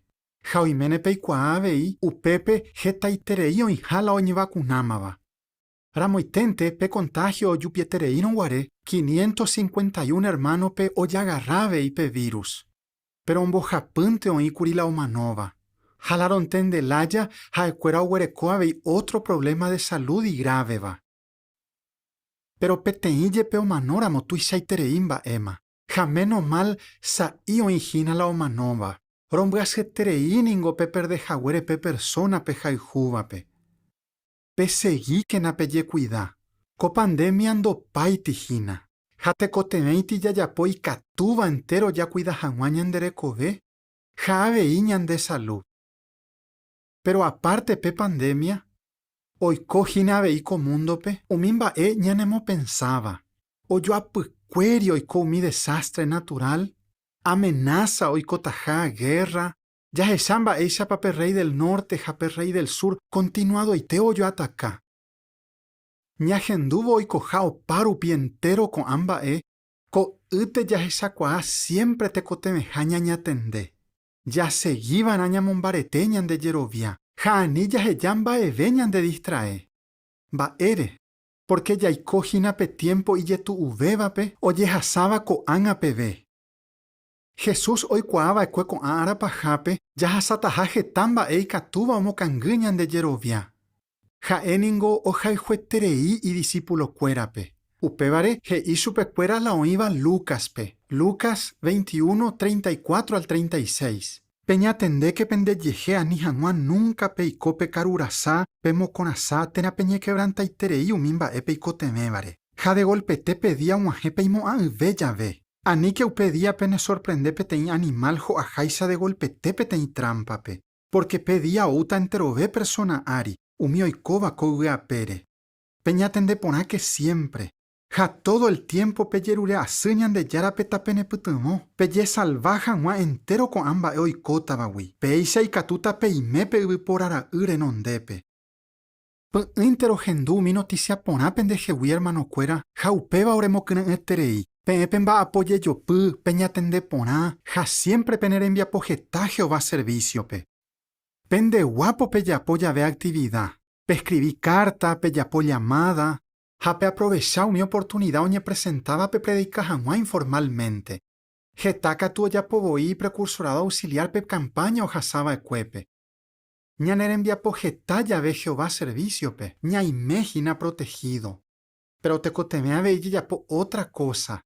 Ha oiméne peikuaa avei upépe hetaiterei oĩha la oñevakunámava. Ramoiténte pe contagio ojupietereírõ guare, 551 ermánope ojagarra avei pe vírus. Péro ombohapýnte oĩkuri la omanóva. Ha la rontende lája ha'ekuéra oguereko avei ótro provléma de salud igráveva. Péro peteĩ jepe omanóramo tuichaiterei mba'éma. Ha méno mal sa'i oĩ hína la omanóva. Rombyasyeterei ningo peperde haguére pe persóna pehayhúvape. Pesegíkena pejekuida. Ko pandémia ndopáiti hína. Ha tekotevẽiti jajapo ikatúva entéro jakuida hag̃ua ñande rekove ha avei ñande salu. Péro apárte pe pandémia, oiko hína avei ko múndope umi mba'e ñanemopensáva. Ojoapykuéri oiko umi desástre naturál, amenása oikotaha gérra, Jahecha mba'éichapa pe rréi del nórte ha pe rréi del sur kontinuadoite ojoataka. Ñahendúvo oikoha opárupi entéro ko'ã mba'e, ko'ýte jahechakuaa siémpre tekotevẽha ñañatende. Jasegi va'erã ñamombarete ñande jerovia ha ani jaheja mba'eve ñandedistrae. Mba'ére? Pórke jaiko hína pe tiémpo ijetu'uvévape ojehasáva ko'ág̃a peve. Jesús oikuaa va'ekue ko'ã ára pahápe jahasataha heta mba'e ikatúva omokangy ñande jerovia. Ha'e ningo ohayhueterei idisipulokuérape. Upévare he'i chupekuéra la oĩva Lúcaspe, Lucas 21, 34 al 36. Peñatendéke pendejehe ani hag̃ua núnka peiko pekarurasa, pemokõrasa térã peñekevrantaiterei umi mba'e peikotevẽvare. Ha degolpete pe día og̃uahẽ peimo'ã'ỹve jave. Aníke upe día penesorprende peteĩ animál ho'aháicha degolpete peteĩ trámpape, pórke pe día oúta enterove persóna ári, umi oikóva ko yvy apére. Peñatende porãke siémpre, ha tódo el tiémpo pejerure asy Ñandejárape tapenepytyvõ, pejesalva hag̃ua entéro ko'ã mba'e oikótavagui. Péicha ikatúta peime pe Yvypóra Ra'y renondépe. Py'ỹinte rohendu umi notísia porã pendehegui ermanokuéra ha upéva oremokyre'ỹeterei. Peẽ pemba'apo jejopy, peñatende porã ha siémpre pene rembiapo heta Jehová servísiope. Pende guápo pejapo jave aktivida, peskrivi kárta, pejapo llamáda ha peaprovecha umi oportunida oñepresentáva pepredika hag̃ua informálmente. Heta katu ojapo voi iprekursorádo auxiliár pe kampáña ohasa va'ekuépe. Ñane rembiapo heta jave Jehová servísiope, ñaime hína protehído. Péro tekotevẽ avei jajapo ótra kósa.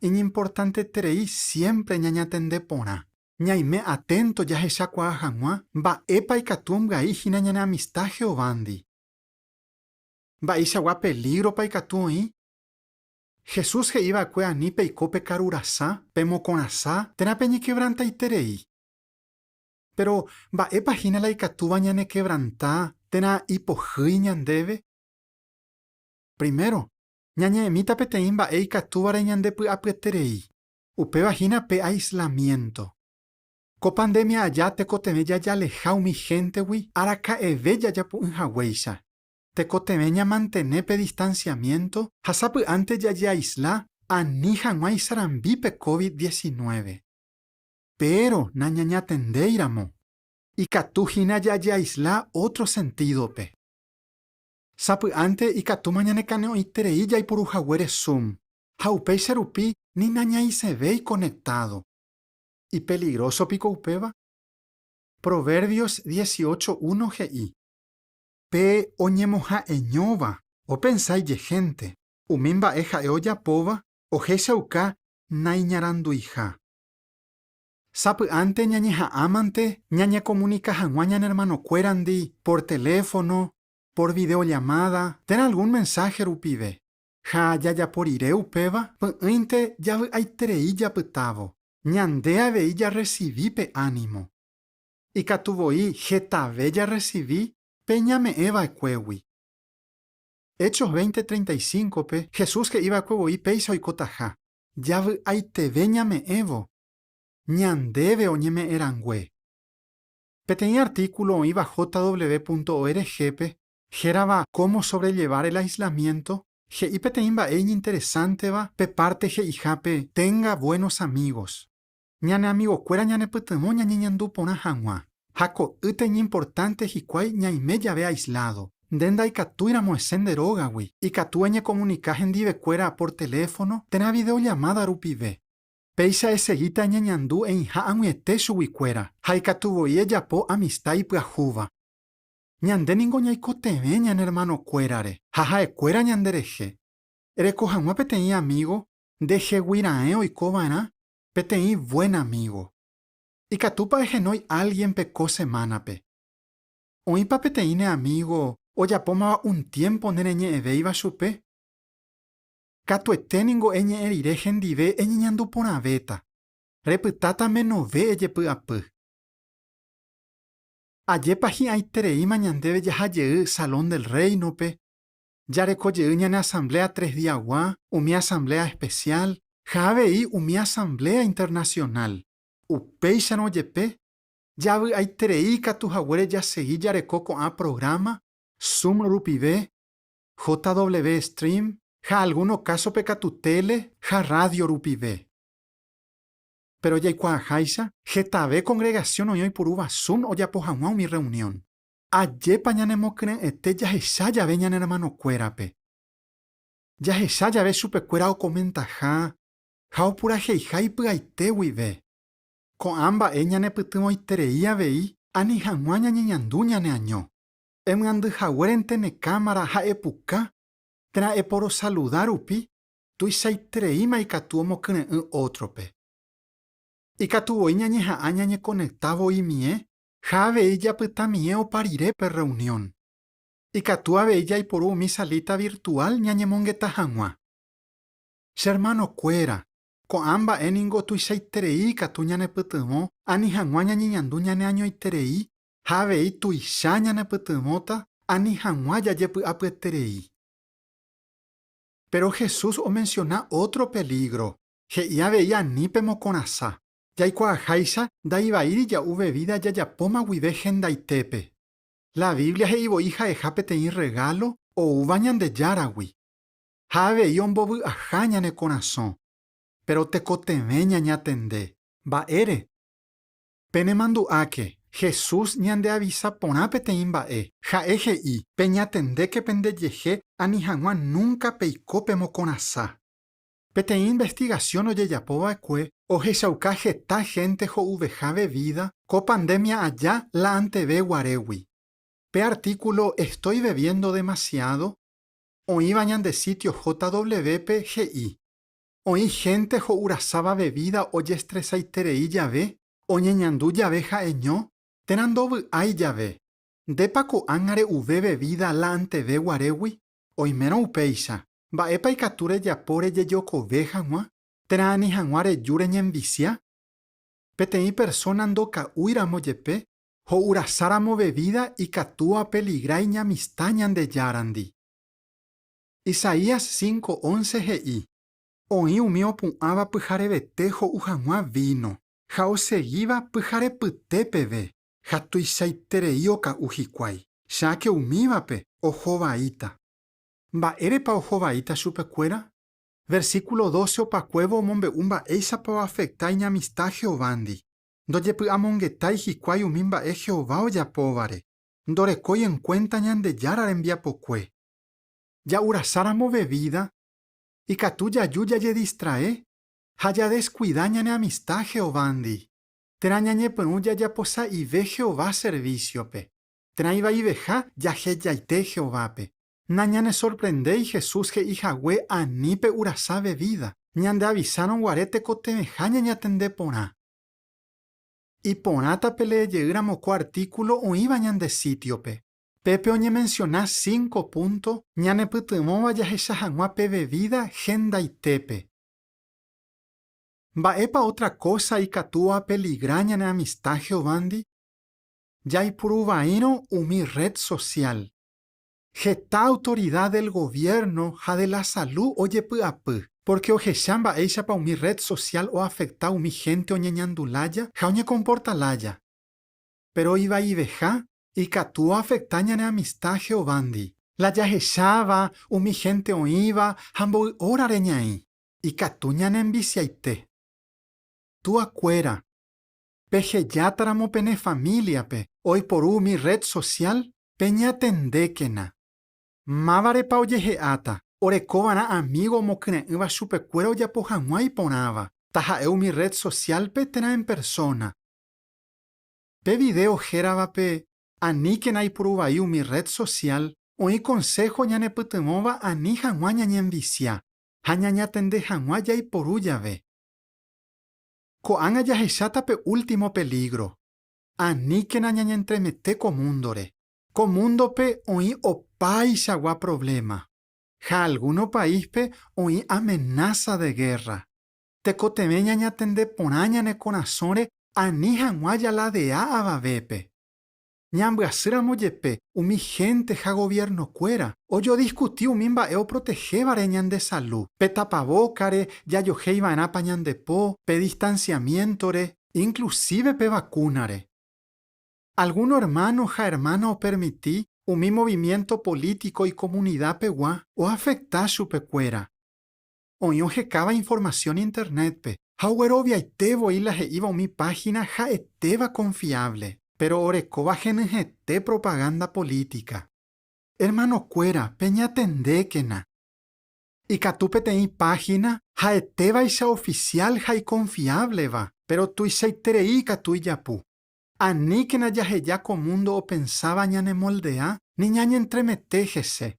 Iñimportanteterei siémpre ñañatende porã. Ñaime aténto jahechakuaa hag̃ua mba'épa ikatu ombyai hína ñane amista Jehovándi. Mba'eichagua pelígropa ikatu oĩ? Jesús he'i va'ekue ani peiko pekarurasa, pemokõrasa térã peñekevrantaiterei. Péro, mba'épa hína la ikatúva ñanekevranta térã ipohýi ñandéve? Primero, ñañe'ẽmíta peteĩ mba'e ikatúvare ñandepy'apyeterei, upéva hína pe aislamiénto. Ko pandémia aja tekotevẽ jajaleha umi héntegui araka'eve jajapo'ỹ haguéicha. Tekotevẽ ñamantene pe distansiamiénto ha sapy'ánte jajeaisla ani hag̃ua isarambi pe COVID-19. Péro nañañatendéiramo, ikatu hína jajeaisla ótro sentídope. Sapy'ánte ikatúma ñanekane'õiterei jaipuru haguére Zoom, ha upéicha rupi ni nañaisẽvéi konektádo. Ipeligróso piko upéva? Proverbios 18:1 he'i, Pe oñemoha'eñóva opensa ijehénte, umi mba'e ha'e ojapóva ohechauka naiñaranduiha. Sapy'ánte ñañeha'ãmante ñañekomunika hag̃ua ñane ermanokuérandi por teléfono, por videollamáda térã algún mensáhe rupive. Ha jajapo rire upéva, py'ỹinte javy'aiterei japytávo. Ñande avei jarresivi pe ánimo. Ikatu voi hetave jarresivi pe ñame'ẽ va'ekuégui. Hechos 20:35-pe Jesús he'i va'ekue voi péicha oikotaha, Javy'aiteve ñame'ẽvo, ñandéve oñeme'ẽ rangue. Peteĩ artíkulo oĩva jw.org-pe, hérava Cómo sobrellevar el aislamiento, he'i peteĩ mba'e iñinteresánteva pe párte he'ihápe Tenga buenos amigos. Ñane amigokuéra ñanepytyvõ ñañeñandu porã hag̃ua. Ha ko'ýte iñimportánte hikuái ñaime jave aislado. Nde ndaikatúiramo esẽ nde rógagui, ikatu eñekomunika hendivekuéra por teléfono térã videollamáda rupive. Péicha esegíta eñeñandu eĩha ag̃uiete chuguikuéra ha ikatu voi ejapo amista ipyahúva. Ñande ningo ñaikotevẽ ñane ermanokuérare ha ha'ekuéra ñanderehe. Ereko hag̃ua peteĩ amígo ndehegui raẽ oiko va'erã peteĩ vuén amígo. Ikatúpa ehenói álgienpe ko semánape? Oĩpa peteĩ ne amígo ojapómava un tiémpo nereñe'ẽvéiva chupe? Katuete ningo eñe'ẽ rire hendive eñeñandu porãvéta, repytáta menove ejepy'apy. Ajépa hi'ãitereíma ñandéve jaha jey Salón del Réinope, jareko jey ñane asambléa tres diagua, umi asambléa espesiál, ha avei umi asambléa internasionál. Upéicharõ jepe, javy'aiterei ikatu haguére jasegi jareko ko'ã prográma Zoom rupive, JW Stream ha algúno kásope katu téle ha rrádio rupive. Péro jaikuaaháicha, hetave kongregasión oĩ oipurúva Zoom ojapo hag̃ua umi rreunión. Ajépa ñanemokyre'ỹete jahecha jave ñane ermanokuérape! Jahecha jave chupekuéra okomentaha ha opuraheiha ipy'aite guive. Ko'ã mba'e ñanepytyvõiterei avei ani hag̃ua ñañeñandu ñaneaño. Emyandy haguérente ne kámara ha epuka térã eporosaluda rupi tuichaitereíma ikatu omokyre'ỹ ótrope. Ikatu voi ñañeha'ã ñañekonekta voimie ha avei japytamie opa rire pe rreunión. Ikatu avei jaiporu umi salíta virtuál ñañemongeta hag̃ua. Che ermanokuéra, ko'ã mba'e ningo tuichaiterei ikatu ñanepytyvõ ani hag̃ua ñañeñandu ñaneañoiterei ha avei tuicha ñanepytyvõta ani hag̃ua jajepy'apyeterei. Péro Jesús omensiona ótro pelígro, he'i avei ani pemokorasã. Jaikuaaháicha ndaivaíri ja'u vevída jajapóma guive hendaitépe. La Biblia he'i voi ha'eha peteĩ rregálo oúva Ñandejáragui, ha avei ombovy'aha ñane korasõ. Péro tekotevẽ ñañatende. Mba'ére? Penemandu'áke, Jesús ñandeavisa porã peteĩ mba'e, ha'e he'i, Peñatendéke pendejehe ani hag̃ua núnka peiko pemokorasã. Peteĩ investigasión ojejapo va'ekue ohechauka heta hénte ho'uveha vevída ko pandémia aja la anteve guarégui. Pe artíkulo Estoy bebiendo demasiado? oĩva ñande sítio JW-pe he'i, Oĩ hénte ho'urasáva vevída ojestresaiterei jave, oñeñandu jave ha'eño, térã ndovy'ái jave. Ndépa ko'ág̃a re'uve vevída la anteve guarégui? Oimérõ upéicha, mba'épa ikatu rejapo rejejokove hag̃ua, térã ani hag̃ua reju reñenvisia? Peteĩ persóna ndoka'úiramo jepe, ho'urasáramo vevída ikatu oapeligra iñamista Ñandejárandi. Isaías 5:11 he'i, Oĩ umi opu'ãva pyharevete ho'u hag̃ua víno, ha osegíva pyharepyte peve, ha tuichaiterei oka'u hikuái, cháke umívape oho vaíta. Mba'érepa oho vaíta chupekuéra? Versíkulo 12 opakuévo omombe'u mba'éichapa oafekta iñamista Jehovándi. Ndojepy'amongetái hikuái umi mba'e Jehová ojapóvare, ndorekói enkuénta Ñandejára rembiapokue. Ja'urasáramo vevída, ikatu jaju jajedistrae ha jadeskuida ñane amista Jehovándi, térã ñañepyrũ jajaposa'ive Jehová servísiope, térã ivaiveha jahejaite Jehovápe. Nañanesorprendéi Jesús he'i hague ani pe'urasa vevída, ñandeavisárõ guare tekotevẽha ñañatende porã. Iporãta pelee jeýramo ko artíkulo oĩva ñande sítiope. Pépe oñemensiona cinco púnto ñanepytyvõva jahecha hag̃ua pe vevída hendaitépe. Mba'épa ótra kósa ikatu oapeligra ñane amista Jehovándi? Jaipuru vaírõ umi rred sosiál. Heta autorida del goviérno ha de la salu ojepy'apy, pórke ohecha mba'éichapa umi rred sosiál oafekta umi hénte oñeñandu lája ha oñekomporta lája. Péro ivaiveha, ikatu oafekta ñane amista Jehovándi. La jahecháva, umi hénte oĩva ha mboy órare ñaĩ, ikatu ñanenvisiaite. Tuakuéra. Pehejátaramo pene famíliape oiporu umi red social, peñatendékena. Mávarepa ojehe'áta, orekova'erã amígo omokyre'ỹva chupekuéra ojapo hag̃ua iporãva, taha'e umi red social-pe térã en persóna. Pe vidéo héravape Aníkena aipuru vai umi red social, oĩ konsého ñanepytyvõva ani hag̃ua ñañenvisia ha ñañatende hag̃ua jaiporu jave. Ko'ág̃a jahecháta pe último pelígro. Aníkena ñañentremete ko múndore. Ko múndope oĩ opaichagua provléma. Ha algúno paíspe oĩ amenása de gérra. Tekotevẽ ñañatende porã ñane korasõre ani hag̃ua jaladea avavépe. Ñambyasýramo jepe umi hénte ha goviernokuéra ojodiskuti umi mba'e oprotehévare ñande salu, pe tapavókare, jajohéiva'erãpa ñande po, pe distansiamiéntore, inklusíve pe vakúnare. Algúno ermáno ha ermána opermiti umi movimiénto polítiko ikomunidapegua oafekta chupekuéra. Oĩ ohekáva informasión Internétpe ha ogueroviaite voi la he'íva umi páhina ha'etéva konfiávle, péro orekóva henyhẽte propagánda polítika. Ermanokuéra, peñatendékena! Ikatu peteĩ páhina ha'etévaicha ofisiál ha ikonfiávleva, péro tuichaiterei ikatu ijapu. Aníkena jaheja ko múndo opensáva ñanemoldea ni ñañentremete hese.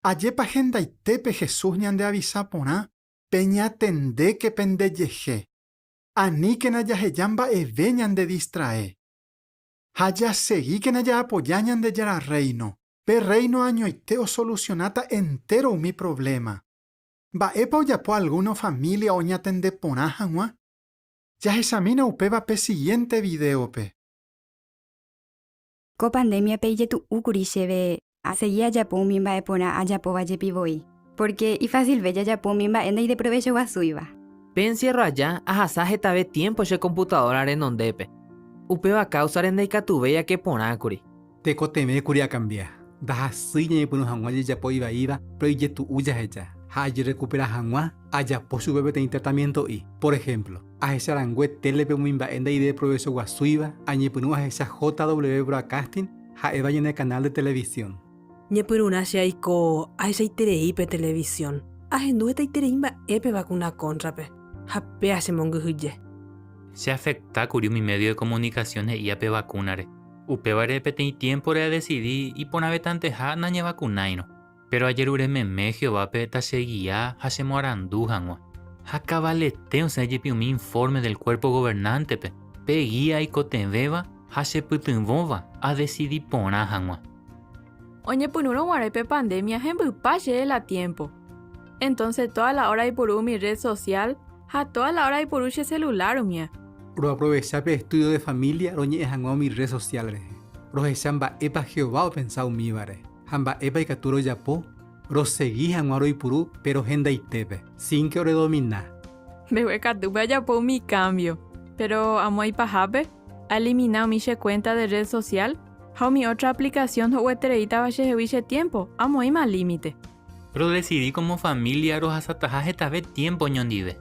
Ajépa hendaitépe Jesús ñandeavisa porã, Peñatendéke pendejehe. Aníkena jaheja mba'eve ñandedistrae. Ha jasegíkena jaapoja Ñandejára Rréino. Pe Rréino añoite osolusionáta entéro umi provléma. Mba'épa ojapo algúno família oñatende porã hag̃ua? Jahechamína upéva pe sigiénte vidéope. Ko pandémiape ijetu'úkuri chéve asegi ajapo umi mba'e porã ajapóva jepi voi, pórke ifasilve jajapo umi mba'e ndaideprovechoguasúiva. Pe encierro aja ahasa hetave tiémpo che komputadóra renondépe. Upéva káusare ndaikatuvéi ake porã kuri. Tekotevẽkuri akambia. Ndahasýi ñañepyrũ hag̃ua jajapo ivaíva péro ijetu'u jaheja, ha ajerekupera hag̃ua ajapo chupe peteĩ tratamiento'i. Por ehémplo, ahecha rangue télepe umi mba'e ndaideprovechoguasúiva, añepyrũ ahecha JW Broadcasting, ha'éva ñane kanál de televisión. Ñepyrũrã che aiko ahechaiterei pe televisión, ahendu hetaiterei mba'e pe vakúna kóntrape, ha péa chemongyhyje. Cheafekta kuri umi médio de komunikasión he'íva pe vakúnare. Upévare peteĩ tiémpore adesidi iporãvetanteha nañevakunáirõ. Péro ajerure meme Jehovápe tachegia ha chemoarandu hag̃ua. Ha kavalete osẽ jepi umi infórme del Kuérpo Governántepe, pe gía aikotevẽva ha chepytyvõva adesidi porã hag̃ua. Oñepyrũrõ guare pe pandémia hembypa chéve la tiémpo. Entónse tóda la óra aipuru umi rred sosiál ha tóda la óra aipuru che selulár umía. Roaprovecha pe estúdio de família roñe'ẽ hag̃ua umi rred sosiál rehe. Rohecha mba'épa Jehová opensa umívare ha mba'épa ikatu rojapo rosegi hag̃ua roipuru péro hendaitépe, sin ke oredomina. Mbeguekatúpe ajapo umi kámbio, péro amo ipahápe, aelimina umi che kuénta de rred sosiál ha umi ótra aplikasión ho'uetereítava chehegui che tiémpo, amoĩma límite. Rodesidi kómo família rohasataha hetave tiémpo oñondive.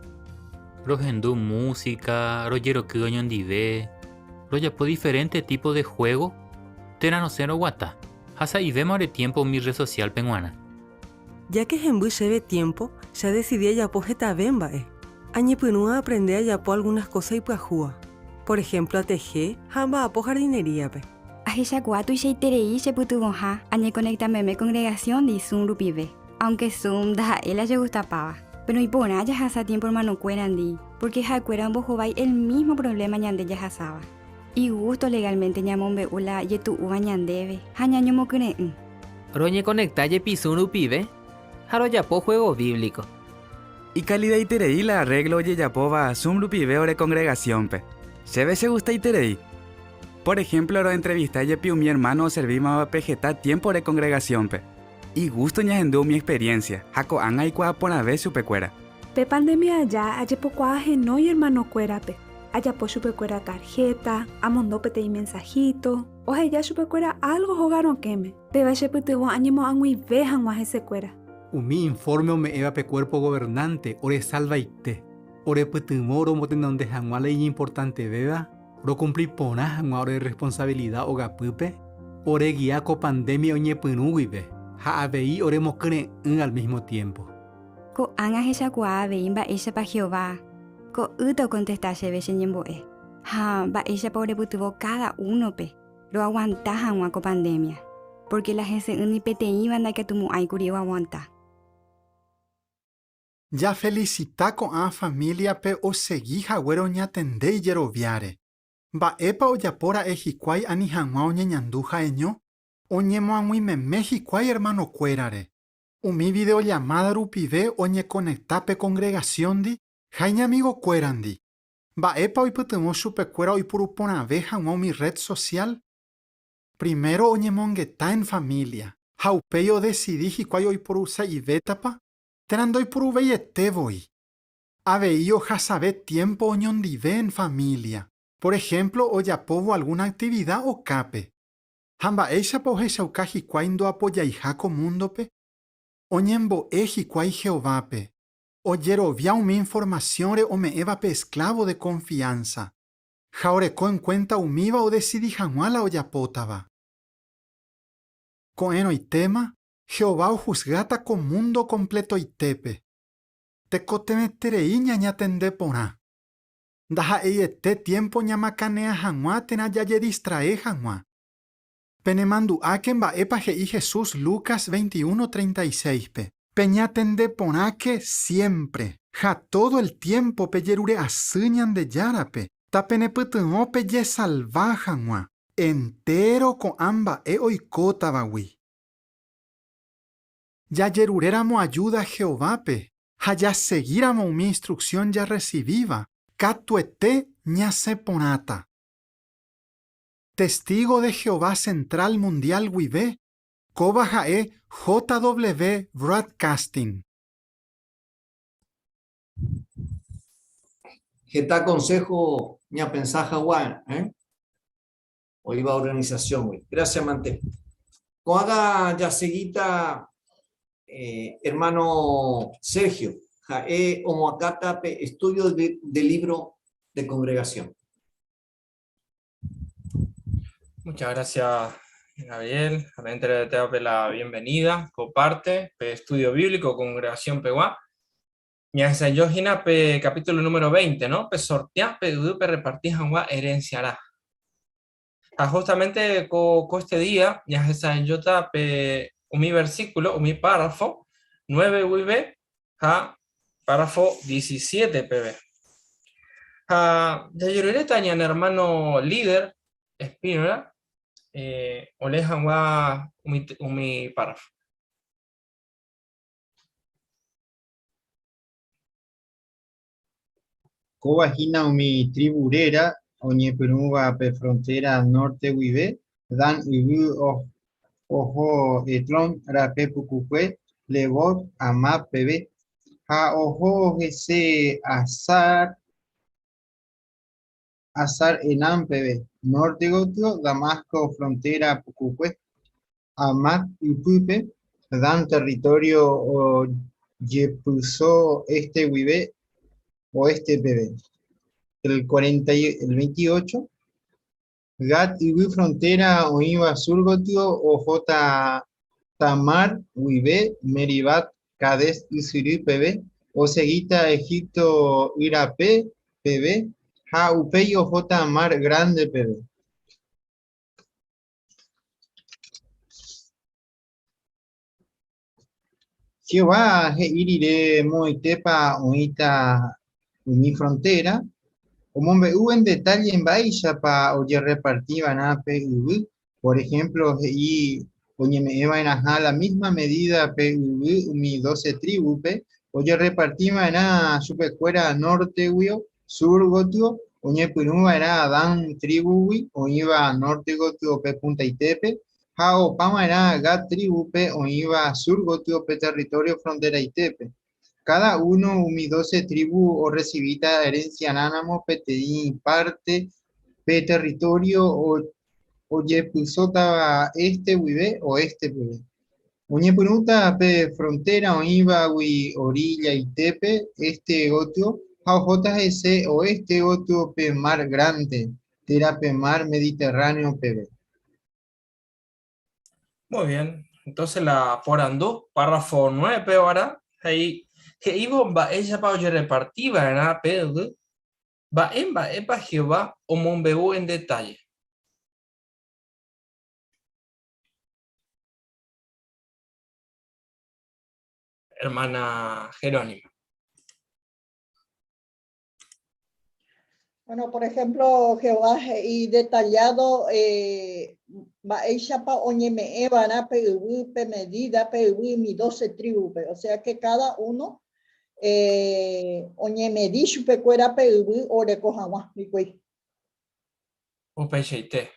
Rohendu músika, rojeroky oñondive, rojapo diferénte típo de huégo térã rosẽ roguata, ha sa'ivéma ore tiémpo umi rred sosiálpe g̃uarã. Ja ke hemby chéve tiémpo, che adesidi ajapo hetave mba'e. Añepyrũ aaprende ajapo algúnas kósa ipyahúva. Por ehémplo atehe ha amba'apo hardineríape. Ahechakuaa tuichaiterei chepytyvõha añekonekta meme kongregasióndi Zoom rupive. Aunke Zoom ndaha'éi la chegustapáva, péro iporã jahasa tiémpo ermanokuérandi, pórke ha'ekuéra ombohovái el mísmo provléma ñande jahasáva. Igústo legálmente ñamombe'u la jetu'úva ñandéve ha ñañomokyre'ỹ. Roñekonekta jepi Zoom rupive ha rojapo juego bíblico. Ikalidaiterei la arréglo ojejapóva Zoom rupive ore kongregasiónpe. Chéve chegustaiterei. Por ehémplo roentrevista jepi umi ermáno oservímavape heta tiémpo ore kongregasiónpe. Igústo ñahendu umi experiénsia ha ko'ág̃a aikuaa porãve chupekuéra. Pe pandémia aja ajepokuaa ahenói ermanokuérape, ajapo chupekuéra tarhéta, amondo peteĩ mensahíto, oheja chupekuéra álgo hóga rokẽme. Péva chepytyvõ añemoag̃uive hag̃ua hesekuéra. Umi infórme ome'ẽva pe Kuérpo Governánte oresalvaite. Orepytyvõ romotenonde hag̃ua la iñimportantevéva, rokumpli porã hag̃ua ore rresponsavilida ogapýpe, oregia ko pandemia oñepyrũ guive ha avei oremokyre'ỹ al mismo tiempo. Ko'ág̃a ahechakuaa avei mba'éichapa Jehová ko'ýte okontesta chéve che ñembo'e ha mba'éichapa orepytyvõ káda únope roaguanta hag̃ua ko pandémia, pórke la hese'ỹ ni peteĩva ndaikatumo'ãi kuri oaguanta. Jafelisita ko'ã famíliape osegi haguére oñatende ijeroviáre. Mba'épa ojapo ra'e hikuái ani hag̃ua oñeñandu ha'eño? Oñemoag̃uimeme hikuái ermanokuérare. Umi videollamáda rupive oñekonekta pe kongregasióndi ha iñamigokuérandi. Mba'épa oipytyvõ chupekuéra oipuru porãve hag̃ua umi rred sosiál? Primero oñemongeta en família, ha upéi odesidi hikuái oiporu sa'ivétapa térã ndoipuruveiete voi. Avei ohasave tiémpo oñondive en família, por ehémplo ojapóvo algúna aktivida okápe. Ha mba'éichapa ohechauka hikuái ndoapojaiha ko múndope? Oñembo'e hikuái Jehovápe, ojerovia umi informasiónre ome'ẽva pe esklávo de konfiánsa, ha oreko enkuénta umíva odesidi hag̃ua la ojapótava. Ko'ẽrõitéma, Jehová ohusgáta ko múndo kompletoitépe. Tekotevẽterei ñañatende porã. Ndaha'eiete tiémpo ñamakanea hag̃ua térã jajedistrae hag̃ua. Penemandu'áke mba'épa he'i Jesús Lucas 21:36-pe. Peñatende porãke siémpre ha tódo el tiémpo pejerure asy Ñandejárape tapenepytyvõ pejesalva hag̃ua entéro ko'ã mba'e oikótavagui. Jajeruréramo ajúda Jehovápe ha jasegíramo umi instruksión jarresivíva, katuete ñasẽ porãta. Testígo de Jehová Central Mundial guive, kóva ha'e JW Broadcasting. Heta consejo ñapensa hagua, eh? Oĩva organización-gui. Gracias mante. Ko'ág̃a jasegíta eh, hermano Sergio, ha'e omoakãta pe estudio de, de libro de congregación. Muchas gracias, Gabriel. También te doy la bienvenida, comparte, pe estudio bíblico, congregación pegua. Ñahesa'ỹijo hína pe capítulo número 20, no? Pe sortea pe yvy pe reparti hag̃ua herenciarã. Ha justamente ko, ko este día ñahesa'ỹijóta pe umi versículo, umi párrafo 9 guive ha párrafo 17 peve. Ha jajeruréta ñane hermano líder Espínola eh, olee hag̃ua umi, umi párrafo. Kóva hína umi tribu réra oñepyrũva pe frontera norte guive, Dan yvy oho Hetlón rape pukukue Lebot Hamat peve, ha oho hese Hazar Hazar-Enán peve, norte gotyo Damasco frontera pukukue. Hamat ypýpe, Dan territorio ojepyso este guive oeste peve. El 40 el 28, Gad yvy frontera oĩva sur gotyo ohóta Tamar guive Meribat Cades ysyry peve, osegíta Egipto yrape peve ha upéi ohóta Mar Grande peve. Jehová he'i rire moõitépa oĩta umi frontéra, omombe'u en detalle mba'éichapa ojerreparti va'erã pe yvy. Por ehémplo, he'i oñeme'ẽ va'erãha la mísma medída pe yvy umi dóse trívupe, ojerreparti va'erã chupekuéra nórteguio Sur gotyo, oñepyrũ va'erã Dan tríbugui, oĩva nórte gotyo pe puntaitépe, ha opa va'erã Gad tríbupe, oĩva sur gotyo pe território fronteraitépe. Káda uno umi dóse trívu orresivíta erensiarãramo peteĩ párte pe território ojepysótava éste guive oéste peve. Oñepyrũta pe frontéra oĩvagui orillaitépe éste gotyo Ha ohóta hese oeste gotyo pe Mar Grande, térã pe Mar Mediterráneo peve. Muy bien, entonces la porandu, párrafo 9 pevarã, he'i, he'ívo mba'éichapa ojereparti va'erã pe yvy, mba'e mba'épa Jehová omombe'u en detalle. Hermana Jerónima. Bueno, por ejemplo, Jehová he'i detallado eh, mba'éichapa oñeme'ẽva'erã pe yvy, pe medida, pe yvy umi doce tribu-pe. O sea que cada uno eh, oñemedi chupekuéra pe yvy oreko hag̃ua hikuái. Upeichaite,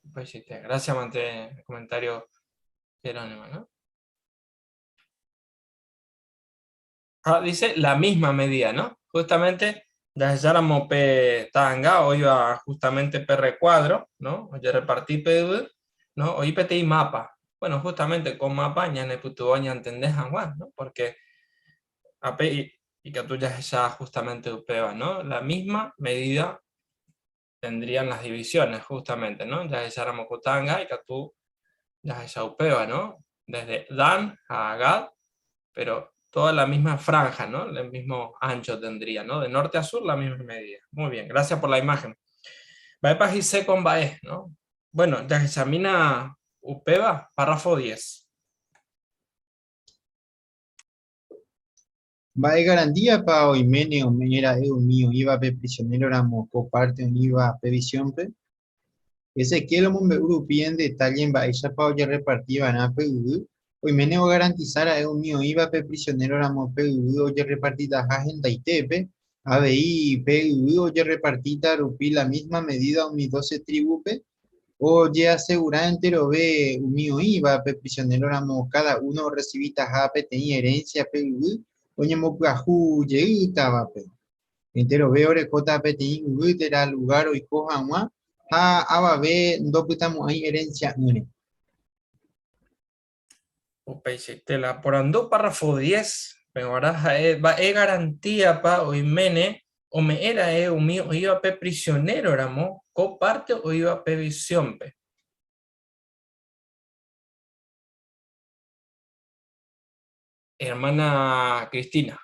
upeichaite. Gracias, mante el comentario Jerónimo, ¿no? Ah, dice la misma medida, ¿no? Justamente, jahecháramo pe ta'anga oĩva justamente pe recuadro, ¿no? Ojereparti pe yvy, ¿no? Oĩ peteĩ mapa. Bueno, justamente ko mapa ñanepytyvõ ñantende hag̃ua, ¿no? Porque ape ikatu jahecha justamente upéva, ¿no? La misma medida tendrían las divisiones, justamente, ¿no? Jahecháramo ko ta'anga ikatu jahecha upéva, ¿no? Desde Dan a Gad, pero toda la misma franja, ¿no? El mismo ancho tendría, ¿no? De norte a sur la misma medida. Muy bien, gracias por la imagen. Mba'épa he'ise ko mba'e, ¿no? Bueno, jahechamína upéva, párrafo 10. Mba'e garandíapa oiméne ome'ẽ ra'e umi oĩvape prisionéroramo ko párte oĩva pe visiónpe? Ezequiel omombe'u rupi en detalle mba'éichapa ojerreparti va'erã pe yvy, oiméne ogarantisa ra'e umi oĩvape prisionéroramo pe yvy ojerrepartitaha hendaitépe, avei pe yvy ojerrepartíta rupi la mísma medída umi dóse trívupe, Ojeasegura enterove umi oĩva pe prisionéroramo káda uno orresivitaha peteĩ erénsia pe yvy oñembopyahu jeýtavape. Enterove orekóta peteĩ yvy térã lugár oiko hag̃ua ha avave ndopytamo'ãi erensia'ỹre. Upeichaite, la porandu párrafo diez peguarã ha'e, Mba'e garantíapa oiméne ome'ẽ ra'e umi oĩvape prisionéroramo ko párte oĩva pe visiónpe? Hermana Cristina.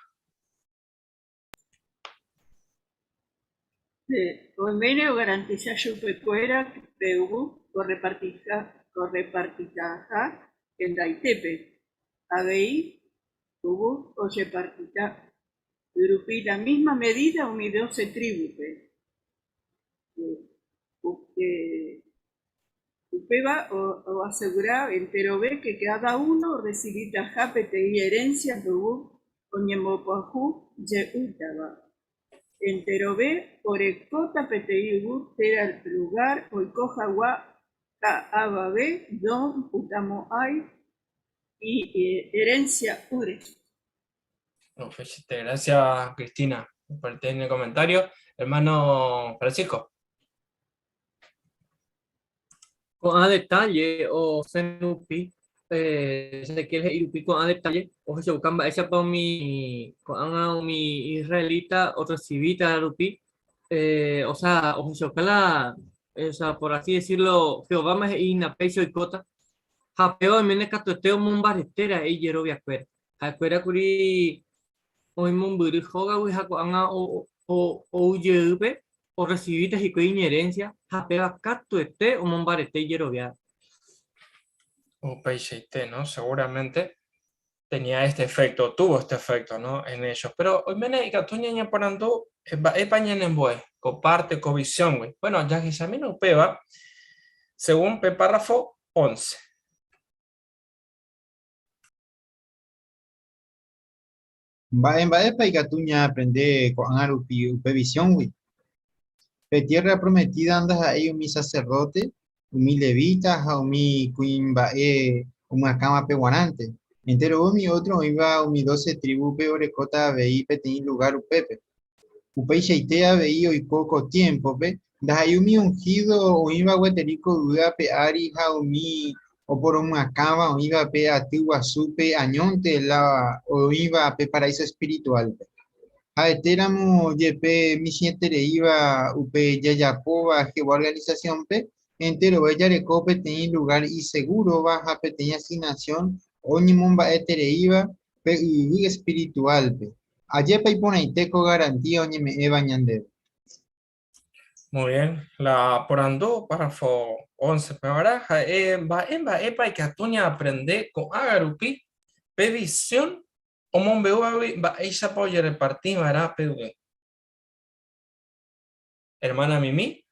Oiméne ogarantisa chupekuéra pe yvy orrepartitaha hendaitépe, avei yvy ojepartita rupi la mísma medída umi dóse trívupe. Upéva oasegura enterove ke káda uno orresivitaha peteĩ erénsia pe yvy oñembopyahu jeýtava. Enterove orekóta peteĩ yvy térã lugár oiko hag̃ua ha avave ndopytamo'ãi iherénsia'ỹre. Gracias, Cristina, por el comentario. Hermano Francisco. Ko'ã detalle osẽ rupi, Ezequiel he'i rupi ko'ã detalle ohechauka mba'éichapa umi ko'ág̃a umi israelita orresivíta rupi, osea ohechauka la, osea por así decirlo, Jehováma he'i hína péicha oikóta, ha péva oiméne katuete omombarete ra'e ijeroviakuéra. Ha'ekuéra kuri oĩ mombyry hógagui ha ko'ág̃a ou jeýpe orresivíta hikuái iñerénsia ha péva katuete omombarete ijerovia. Upeichaite, no? Seguramente tenía este efecto, tuvo este efecto, no? En ellos. Pero oiméne ikatu ñañeporandu mba'épa ñanembo'e ko parte, ko visión-gui. Bueno, jahechamína upéva según pe párrafo 11. Mba'e mba'épa ikatu ñaaprende ko'ág̃a rupi upe visióngui? Pe Tiérra Prometída ndaha'éi umi saserdóte, umi levíta ha umi kuimba'e omyakãvape g̃uarãnte. Enterove umi ótro oĩva umi dóse trívupe orekóta avei peteĩ lugár upépe. Upeichaite avei oiko ko tiémpope, ndaha'éi umi unhído oĩva gueteri ko yvy ape ári ha umi oporomyakãva oĩva pe aty guasúpe añónte la oĩva pe paraíso espirituálpe. Ha'etéramo jepe michĩetereíva upe jajapóva Jehová organisasiónpe, enterove jareko peteĩ lugár isegúrova ha peteĩ asignasión oñemomba'etereíva pe yvy espirituálpe. Ajépa iporãite ko garantía oñeme'ẽva ñandéve! Muy bien, la porandu párrafo 11 pevarã ha'e mba'e mba'épa ikatu ñaaprende ko'ág̃a rupi pe visión omombe'úvagui mba'éichapa ojereparti va'erã pe yvy. Hermana Mimi.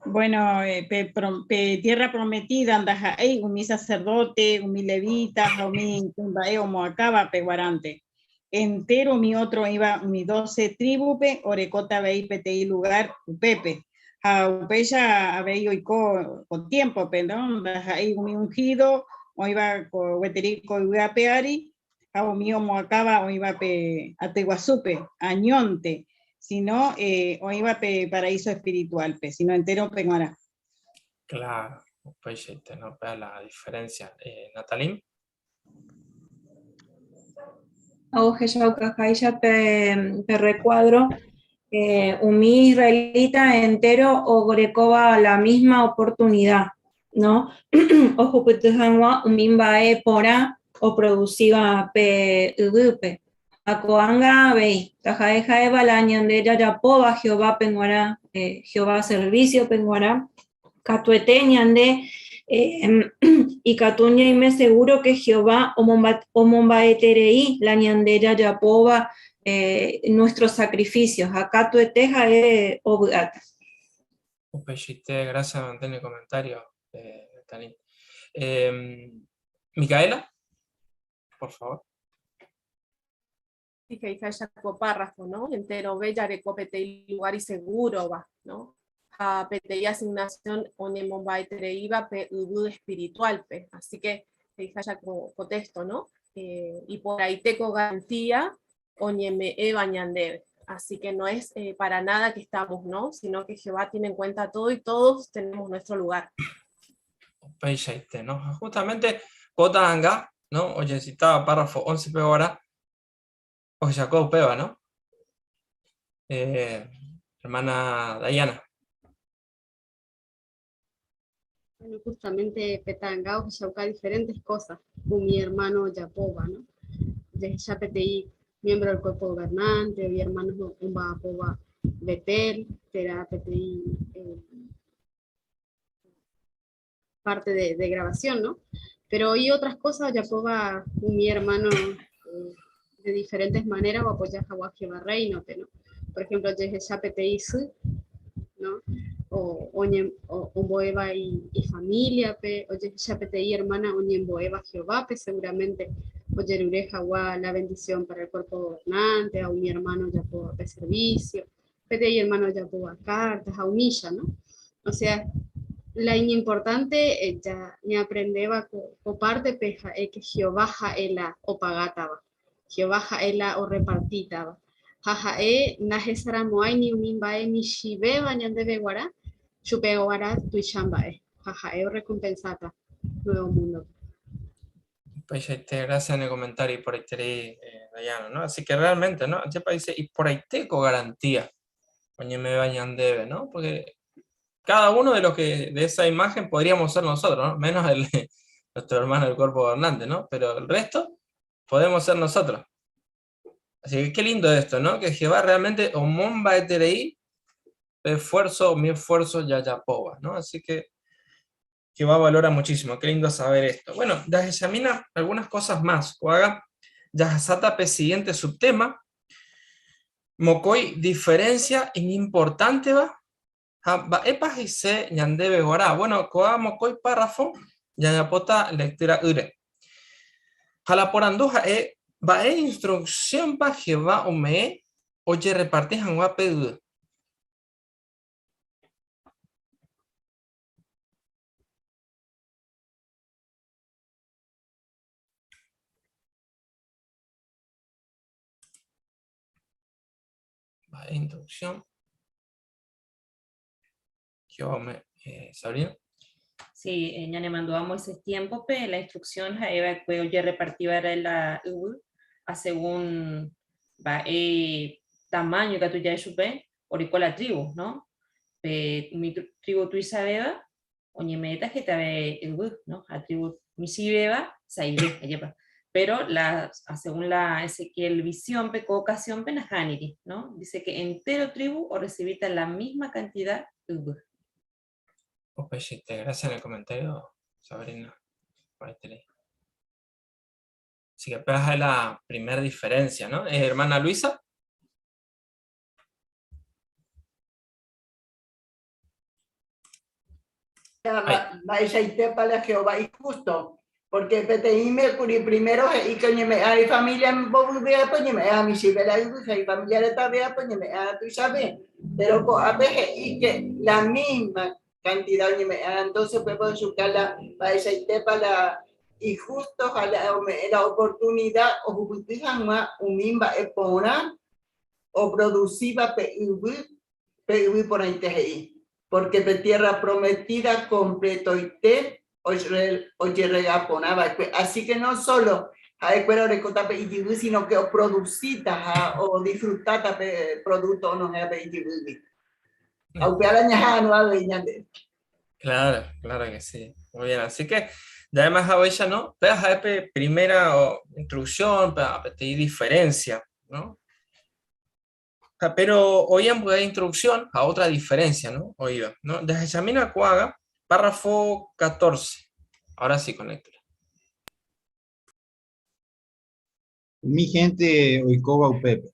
Bueno, eh, pe, pe tierra prometida ndaha'éi umi sacerdote, umi levita ha umi kuimba'e omoakãva pe guarante. Entéro umi ótro oĩva umi dóse trívupe orekóta avei peteĩ lugár upépe. Ha upéicha avei oiko ko tiémpope, no? Ndaha'éi umi unhído oĩva gueteri ko yvy ape ári ha umi omoakãva oĩva pe aty guasúpe añónte, sino eh, oĩva pe paraíso espirituálpe, sino entérope g̃uarã. Claro, upeichaite, no? Upéva la diferencia. Eh, Natalín. Ohechaukaháicha pe, pe recuadro, eh, umi israelita entero oguerekóva la misma oportunidad, no? Ohupyty hag̃ua umi mba'e porã oproducíva pe yvýpe. Ha ko'ág̃a avei, taha'e ha'éva la ñande jajapóva Jehovápe g̃uarã, eh, Jehová servicio-pe g̃uarã, katuete ñande eh, ikatu ñaime seguro que Jehová omomba'eterei la ñande jajapóva eh, nuestros sacrificios, ha katuete ha'e ovy'áta. Upeichaite, gracias mantén el comentario, eh, Natalín. Eh, Micaela, por favor. He'iháicha ko párrafo, no? Enterove jareko peteĩ lugar isegúrova, no? Ha peteĩ asignación oñemomba'etereíva pe yvy espiritual-pe. Así que he'iháicha ko, ko texto, no? Eh, iporãite ko garantía oñeme'ẽva ñandéve. Así que no es eh, para nada que estamos, ¿no? Sino que Jehová tiene en cuenta todo y todos tenemos nuestro lugar. Upeichaite, ¿no? Justamente ko ta'anga, ¿no? Ojecitaba párrafo 11 pe hora, ohechakua upéva, ¿no? Eh, hermana Dayana. Bueno, justamente pe ta'anga ohechauka diferentes cosas umi hermano ojapóva, ¿no? Jahecha peteĩ miembro del cuerpo gobernante, oĩ hermanos omba'apóva Betel, térã peteĩ eh, parte de, de grabación, ¿no? Pero oí otras cosas ojapóva umi hermano eh, de diferentes maneras oapoya hag̃ua Jehová Reino-pe, ¿no? Por ejemplo, ojehecha peteĩ sy, ¿no? O, oñe, o, ombo'éva ifamíliape, ojehecha peteĩ hermana oñembo'éva Jehovápe, seguramente ojerure hag̃ua la bendición para el cuerpo gobernante, ha umi hermano ojapóva pe servicio, peteĩ hermano ojapóva cartas ha umícha, ¿no? O sea, la iñimportante eh, ja ñaaprendéva ko, ko pártepe ha'e que Jehová ha'e la opagátava, Jehová ha'e la orrepartítava. Ha ha'e ndahesaramo'ãi ni umi mba'e michĩvéva ñandéve guarã, chupe guarã tuicha mba'e, ha ha'e orrekompensáta nuevo múndope. Upeichaite, gracias en el comentario iporãiterei, eh, Dayana, ¿no? Así que realmente, ¿no? Ajépa dice, iporãite ko garantía oñeme'ẽva ñandéve, ¿no? Porque cada uno de los que de esa imagen podríamos ser nosotros, ¿no? Menos el, nuestro hermano del cuerpo gobernante, ¿no? Pero el resto podemos ser nosotros. Así que qué lindo esto, ¿no? Que Jehová realmente omomba'eterei esfuerzo, mi esfuerzo jajapóva, ¿no? Así que Jehová valora muchísimo. Qué lindo saber esto. Bueno, ya examina algunas cosas más. Ko'ág̃a jahasáta pe siguiente subtema. Mokõi diferencia iñimportánteva ha mba'épa he'ise ñandéve guarã. Bueno, ko'ã mokõi párrafo jajapóta lectura ýre. Ha la porandu ha'e, mba'e instrucción-pa Jehová ome'ẽ ojereparti hag̃ua pe yvy? Mba'e instrucción? Jehová ome'ẽ, eh, Sabrina. Sí, eh, ñanemandu'a Moisés tiémpope, la instrucción ha'e va'ekue ojerreparti va'erã la yvy. A según mba'e tamaño ikatu ja'e chupe, oreko la tribu, no? Pe umi tribu tuichavéva oñeme'ẽta hetave yvy, no? Ha tribu michĩvéva sa'ive, ajépa. Pero la, a según la Ezequiel visión-pe, ko ocasión-pe nahániri, no? Dice que entero tribu orecibíta la misma cantidad yvy. Upeichaite, gracias en el comentario, Sabrina. Así que esa es la primera diferencia, ¿no? Hermana Luisa. Mba'eichaitépa la Jehová ijusto, porque peteĩme kuri primero he'i que oñeme'ẽ ifamilia mbovyvéape oñeme'ẽ ha michĩve la yvy ha ifamilia retavéape oñeme'ẽ tuichave, pero ko'ápe he'i que la misma cantidad oñeme'ẽ, entonces upépe ohechuka la mba'eichaitépa la ijusto ha la ome'ẽ la oportunidad ohupyty hag̃ua umi mba'e porã oproducíva pe yvy Pe yvy porãite he'i, pórke pe Tiérra Prometída kompletoite ojerrega porã va'ekue. Asi ke no sólo ha'ekuéra orekóta pe ijyvy, síno ke oprodusíta ha odisfrutáta pe prodúkto onohẽva pe ijyvýgui. Ha upéva la ñaha'arõ avei ñande. Claro, claro que sí. Muy bien, así que ya además haguéicha, ¿no? Péva ha'e pe primera instrucción, peteĩ diferencia, ¿no? Pero hoy ambue introducción a otra diferencia, ¿no? Oído, ¿no? Jahechamína ko'ág̃a, párrafo 14. Ahora sí, con lectura. Umi hénte oikóva upépe.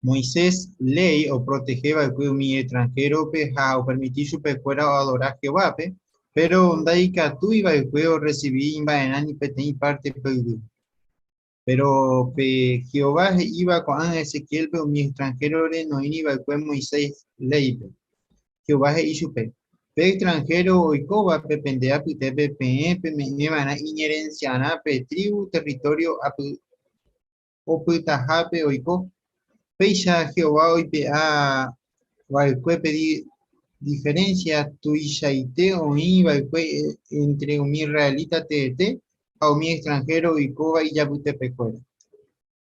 Moisés léi oprotehe va'ekue umi extranhérope ha opermiti chupekuéra oadora Jehovápe, péro ndaikatúi va'ekue orresivi imba'erã ni peteĩ párte pe yvy. Péro pe Jehová he'íva ko'ág̃a Ezequiélpe umi extranhérore noĩri va'ekue Moisés léipe. Jehová he'i chupe, Pe extranhéro oikóvape pende apytépe peẽ peme'ẽ va'erã iñerensiarã pe trívu território opytahápe oiko. Péicha Jehová oipe'a va'ekue pe diferénsia tuichaite oĩ va'ekue éntre umi israelita teete ha umi extranhéro oikóva ijapytepekuéra.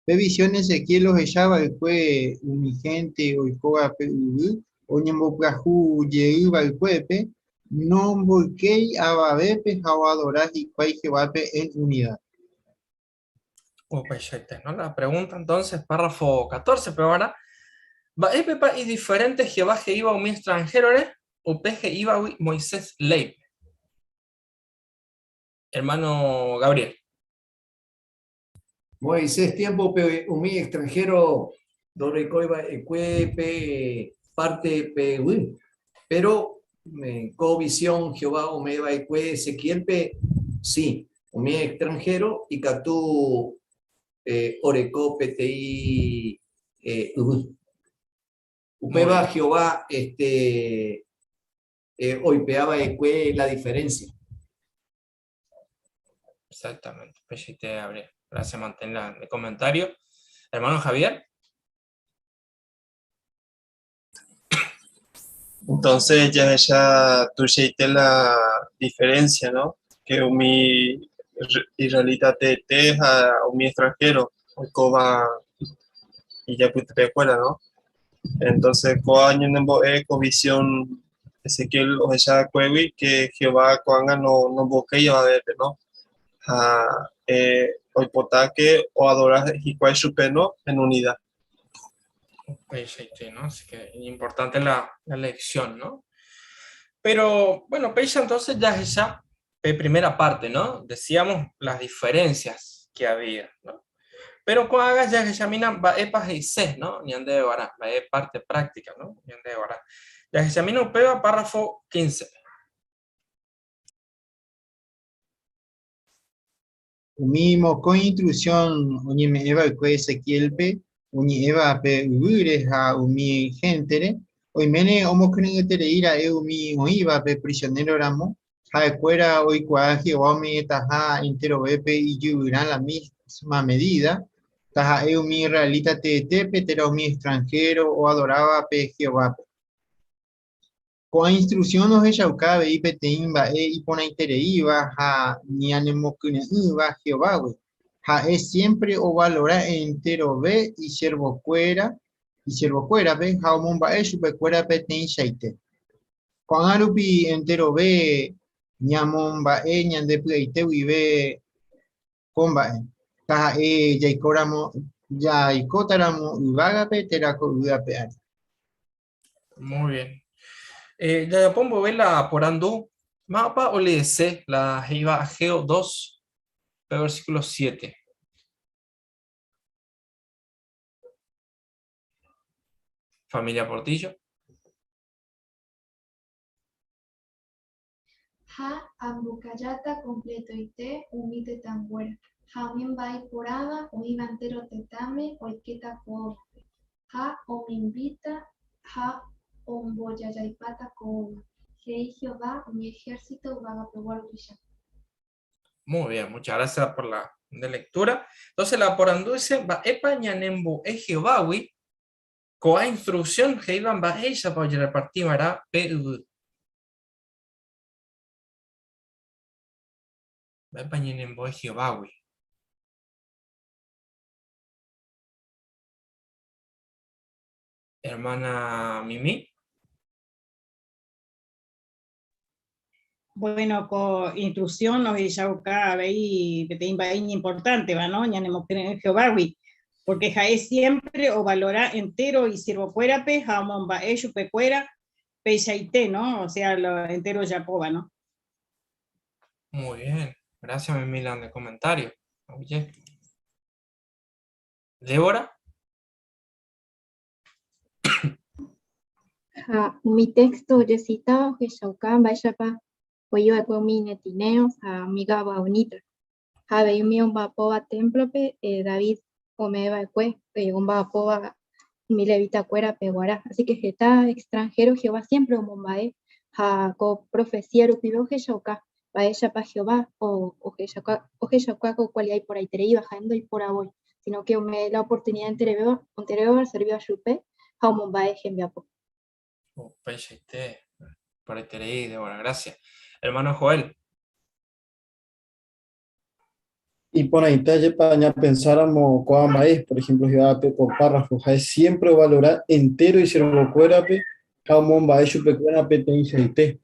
Pe visión Ezequiel ohecha va'ekue umi hénte oikóva pe yvy oñembopyahu jey va'ekuépe, nomboykéi avavépe ha oadora hikuái Jehovápe en unida. Upeichaite, ¿no? La pregunta entonces, párrafo 14, pero ahora, mba'épepa idiferente Jehová he'íva umi extranjérore upe he'ívagui Moisés léipe? Hermano Gabriel. Moisés tiémpope umi extranhéro ndorekói va'ekue pe párte pe yvy. Péro ko visión Jehová ome'ẽ va'ekue Ezequiélpe, si, umi extranhéro ikatu oreko peteĩ yvy. Upéva Jehová este, oipe'a va'ekue la diferénsia. Exactamente. Peichaite, Gabriel. Gracias, mantén el comentario. Hermano Javier. Entonces jahecha tuichaite la diferencia, ¿no? Que umi israelita teete ha umi extranjero oikóva ijapytepekuéra, ¿no? Entonces ko ñanembo'e ko visión Ezequiel ohecha va'ekuégui que Jehová ko'ág̃a no nomboykéi avavépe, ¿no? Ha eh, oipota que oadora hikuái chupe, ¿no? En unidad. Upeichaite, ¿no? Así que importante la, la lección, ¿no? Pero, bueno, péicha entonces jahecha pe primera parte, ¿no? Decíamos las diferencias que había, ¿no? Pero ko'ág̃a jahechamína mba'épa he'ise, ¿no? Ñandéve guarã, mba'e parte práctica, ¿no? Ñandéve guarã. Jahechamína upéva párrafo 15. Umi mokõi instruksión oñeme'ẽ va'ekue Ezequiélpe oñe'ẽva pe yvýre ha umi héntere, oiméne omokyre'ỹeterei ra'e umi oĩvape prisionéroramo, ha'ekuéra oikuaa Jehová ome'ẽtaha enterovépe ijyvyrã la mísma medída, taha'e umi israelita teetépe térã umi extranhéro oadorávape Jehovápe. Ko'ã instruksión ohechauka avei peteĩ mba'e iporãitereíva ha ñanemokyre'ỹva Jehovágui. Ha'e siémpre ovalora enterove isiervokuéra isiervokuérape ha omomba'e chupekuéra peteĩchaite. Ko'ág̃a rupi enterove ñamomba'e ñande py'aite guive ko mba'e, taha'e jaikóramo jaikótaramo yvágape térã ko yvy ape ári. Muy bien. Eh, jajapo mboyve la porandu, mávapa oleese la he'íva Ageo 2, pe versículo 7? Familia Portillo. Ha ambokalláta kompletoite umi tetãnguéra, ha umi mba'e iporãva oĩva entéro tetãme oikéta ko ógape, ha omimbíta ha ombojajaipáta ko óga, he'i Jehová umi ehérsito yvagapegua ruvicha. Muy bien, muchas gracias por la de lectura. Entonces la porandu dice, mba'épa ñanembo'e Jehovágui ko'ã instrucción he'íva mba'éichapa ojereparti va'erã pe yvy. Mba'épa ñanembo'e Jehovágui? Hermana Mimi. Bueno, ko instrucción ohechauka avei peteĩ mba'e iñimportánteva, no? Ñanemokyre'ỹ Jehovágui, porque ha'e siempre ovalora entero isiervokuérape ha omomba'e chupekuéra peichaite, no? O sea, lo entero ojapóva, no? Muy bien, gracias Mimi la de comentario. Oye. Débora. Ha umi texto ojecitáva ohechauka mba'éichapa oĩ va'ekue umi netineo ha umi gabaonita, ha avei umi omba'apóva témplope David ome'ẽ va'ekue omba'apóva umi levitakuérape guarã. Así que heta extranhéro Jehová siémpre omomba'e ha ko profesía rupive ohechauka mba'éichapa Jehová ohechauka ko kualida iporãitereíva, ha'e ndoiporavói, sino ke ome'ẽ la oportunida enterevéva oservíva chupe ha omomba'e hembiapo. Upeichaite, iporãiterei, Débora, gracias. Hermano Joel. Iporãite ajépa ñapensáramo ko'ã mba'e, por ejemplo, Jehovápe ko párrafo, ha'e siémpre ovalora entéro isiervokuérape ha omomba'e chupekuéra peteĩchaite.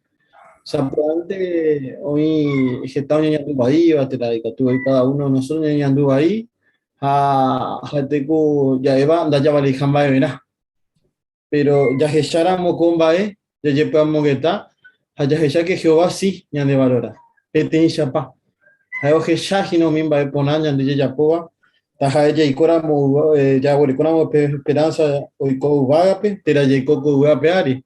Sapy'ánte oĩ heta oñeñandu vaíva, térã ikatu voi káda uno de nosotros ñañeñandu vai ha ha'ete ku ja'éva ndajavaleiha mba'everã. Péro jahecháramo ko mba'e, jajepy'amongeta ha jahecha ke Jehová si ñandevalora, peteĩchapa. Ha'e ohecha hína umi mba'e porã ñande jajapóva, taha'e jaikóramo jaguerekóramo pe esperánsa oiko yvágape térã jaiko ko yvy ape ári,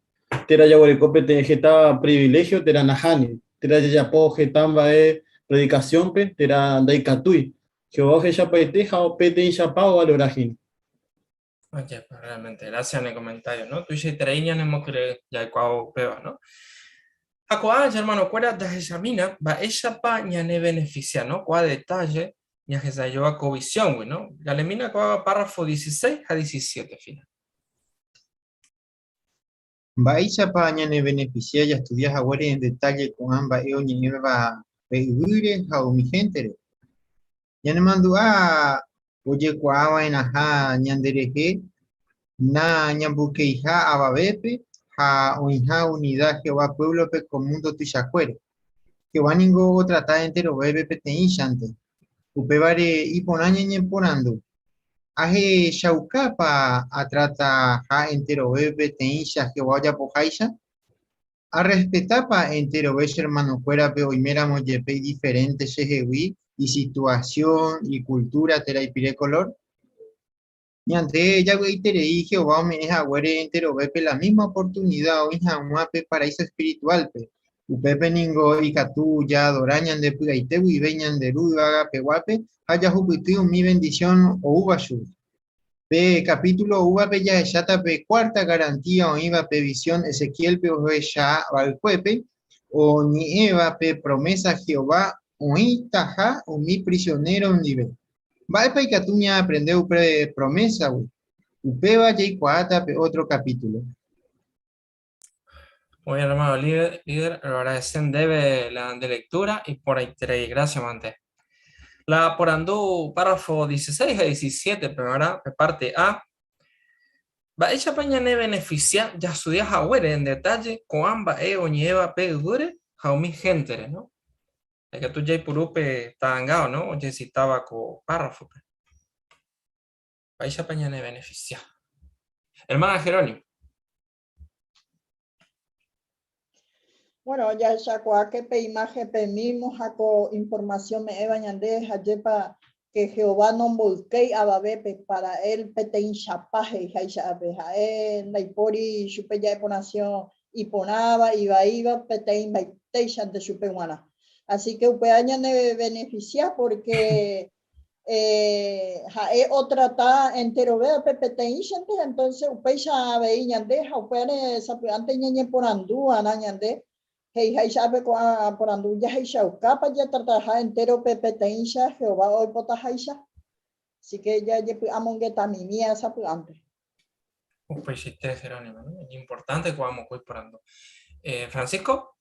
térã jaguereko peteĩ heta priviléhio térã nahániri, térã jajapo heta mba'e predikasiónpe térã ndaikatúi. Jehová ohechapaite ha peteĩchapa ovalora hína. Oye, pues realmente, gracias en el comentario, ¿no? Tuichaiterei ñanemokyre'ỹ jaikuaávo upéva, ¿no? Ha ko'ã hermanokuéra jahechamína mba'éichapa ñanebeneficia, ¿no? Ko'ã detalle ñahesa'ỹijóva ko visióngui, ¿no? Jalemína ko'ã párrafo 16 ha 17 final. Mba'éichapa ñanebeneficia jastudia haguére en detalle ko'ã mba'e oñe'ẽva pe yvýre ha umi héntere? Ñanemandu'a ojekuaava'erãha ñanderehe nañambykeiha avavépe ha oĩha unida Jehová puévlope ko múndo tuichakuére. Jehová ningo otrata enterovépe peteĩchante. Upévare iporã ñañeporandu, Ahechaukápa atrataha enterovépe peteĩcha Jehová ojapoháicha? Arrespetápa enterove che ermanokuérape oiméramo jepe idiferénte chehegui isituasión, ikultúra térã ipire kolór? Ñande javy'aiterei Jehová ome'ẽ haguére enterovépe la mísma oportunida oĩ hag̃ua pe paraíso espirituálpe. Upépe ningo ikatu jaadora ñande py'aite guive ñande Ru yvagapeguápe ha jahupyty umi vendisión oúva chugui. Pe kapítulo oúvape jahecháta pe cuarta garantía oĩva pe visión Ezequiélpe ohecha va'ekuépe, oñe'ẽva pe promésa Jehová oĩtaha umi prisionéro ndive. Mba'épa ikatu ñaaprende upe promésagui? Upéva jaikuaáta pe ótro kapítulo. Muy bien, hermano líder, líder, lo agradecen debe la de lectura y por ahí gracias, mante. La porandu párrafo 16 ha 17 pevarã, pe parte A. Mba'éichapa ñanebeneficia jastudia haguére en detalle ko'ã mba'e oñe'ẽva pe yvýre ha umi héntere, no? Ikatu jaipuru pe ta'anga, no, ojecitáva ko párrafope. Mba'éichapa ñanebeneficia. Hermana Jerónimo. Bueno, jahechakuaáke pe imagen-pe mismo ha ko información me'ẽva ñande hajépa que Jehová nomboykéi avavépe, para él peteĩchapa he'iháicha ápe, ha'e ndaipóri chupe ja'eporãsio iporãva, ivaíva, peteĩ mbaitéichante chupe g̃uarã. Así que upéva ñanebeneficia porque ha'e otrata enterovévape peteĩchante, entonces upéicha avei ñande ha upévare sapy'ánte ñañeporanduva'erã ñande he'iháicha ápe ko'ã porandu jahechaukápa jatrataha entérope peteĩcha Jehová oipotaháicha. Así que jajepy'amongetamimíva sapy'ánte. Upeichaite, Jerónimo, ¿no? Importante ko'ã mokõi porandu. Francisco?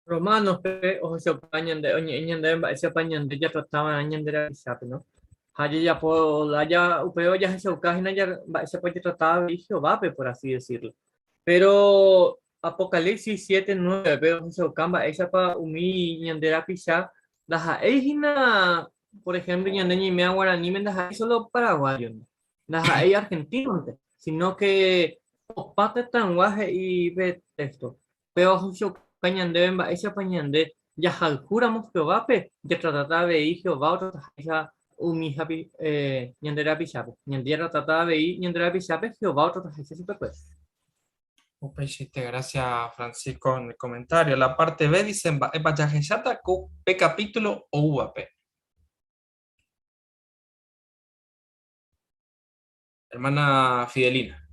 Romanos-pe ohechauka ñande oñe'ẽ ñandéve mba'éichapa ñande jatratava'erã ñande rapichápe, no? Ha jajapo lája upéva jahechauka hína mba'éichapa jatrata avei Jehovápe, por así decirlo. Pero Apocalipsis 7, 9-pe ohechauka mba'éichapa umi ñande rapicha ndaha'éi hína, por ejemplo, ñande ñaiméva guaraníme ndaha'éi solo paraguayo, ndaha'éi argentino-nte, sino que opa tetãygua he'i pe texto. Péva ohechauka ñandéve mba'éichapa ñande jahayhúramo Jehovápe, jatratáta avei Jehová otrataháicha umi ñande rapichápe. Ñande jatratáta avei ñande rapichápe Jehová otrataháicha chupekuéra. Upeichaite, gracias Francisco en el comentario. La parte B dice, mba'épa jahecháta ko pe capítulo oúvape. Hermana Fidelina.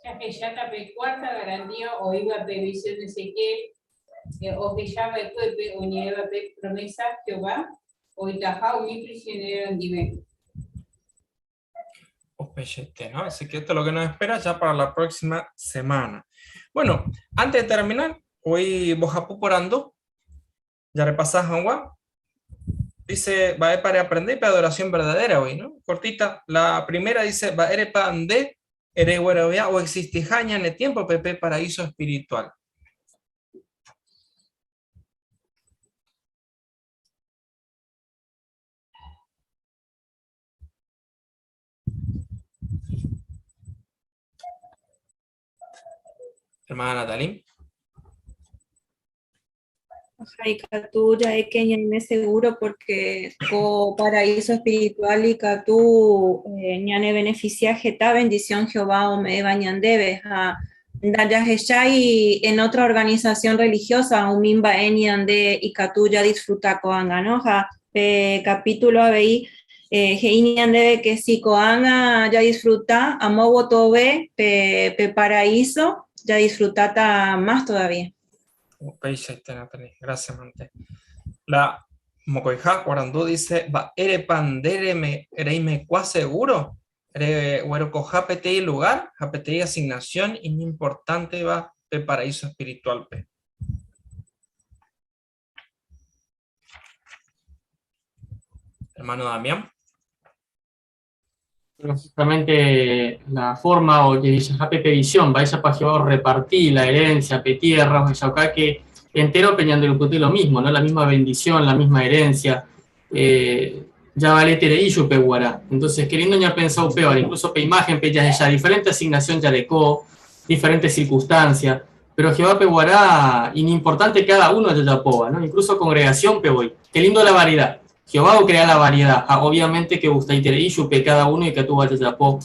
Jahecháta pe cuarta garantía oĩva pe visión Ezequiel ohecha va'ekuépe oñe'ẽva pe promesa Jehová oĩtaha umi prisionero ndive. Upeichaite, ¿no? Así que esto es lo que nos espera ya para la próxima semana. Bueno, antes de terminar, hoy mbohapy porandu, ya repasás hag̃ua. Dice, mba'épa reaprende pe adoración verdadera hoy, ¿no? Cortita. La primera dice, mba'érepa nde reguerovia o existiha ñane tiempo-pe pe paraíso espiritual. Hermana Natalie. Ha ikatu ja'éke ñaime seguro porque ko paraíso espiritual ikatu ñanebeneficia heta bendición Jehová ome'ẽva ñandéve ha ndajahechái en otra organización religiosa umi mba'e ñande ikatu jadisfruta ko'ág̃a, no? Ha pe capítulo avei he'i ñandéve que si ko'ág̃a jadisfruta amo gotyove pe paraíso jadisfrutáta más todavía. Upeichaite, Natalie. Gracias, mante. La mokõiha porandu dice, mba'érepa nde reimekua seguro reguerokoha peteĩ lugar ha peteĩ asignación iñimportánteva pe paraíso espiritual-pe? Hermano Damián. Bueno, justamente la forma o que dice pe visión, mba'éichapa Jehová orreparti la herencia, pe tierra, ohechauka que entero pe ñanderukuty lo mismo, ¿no? La misma bendición, la misma herencia, eh, javaleterei chupe guarã. Entonces, qué lindo ñapensa upévare, incluso pe imagen pe jahecha diferente asignación jareko, diferente circunstancia, pero Jehová pe guarã iñimportante cada uno jajapóva, ¿no? Incluso congregación pe voi. Qué lindo la variedad. Jehová ocrea la variedad, ha obviamente que gustaiterei chupe cada uno ikatúva jajapo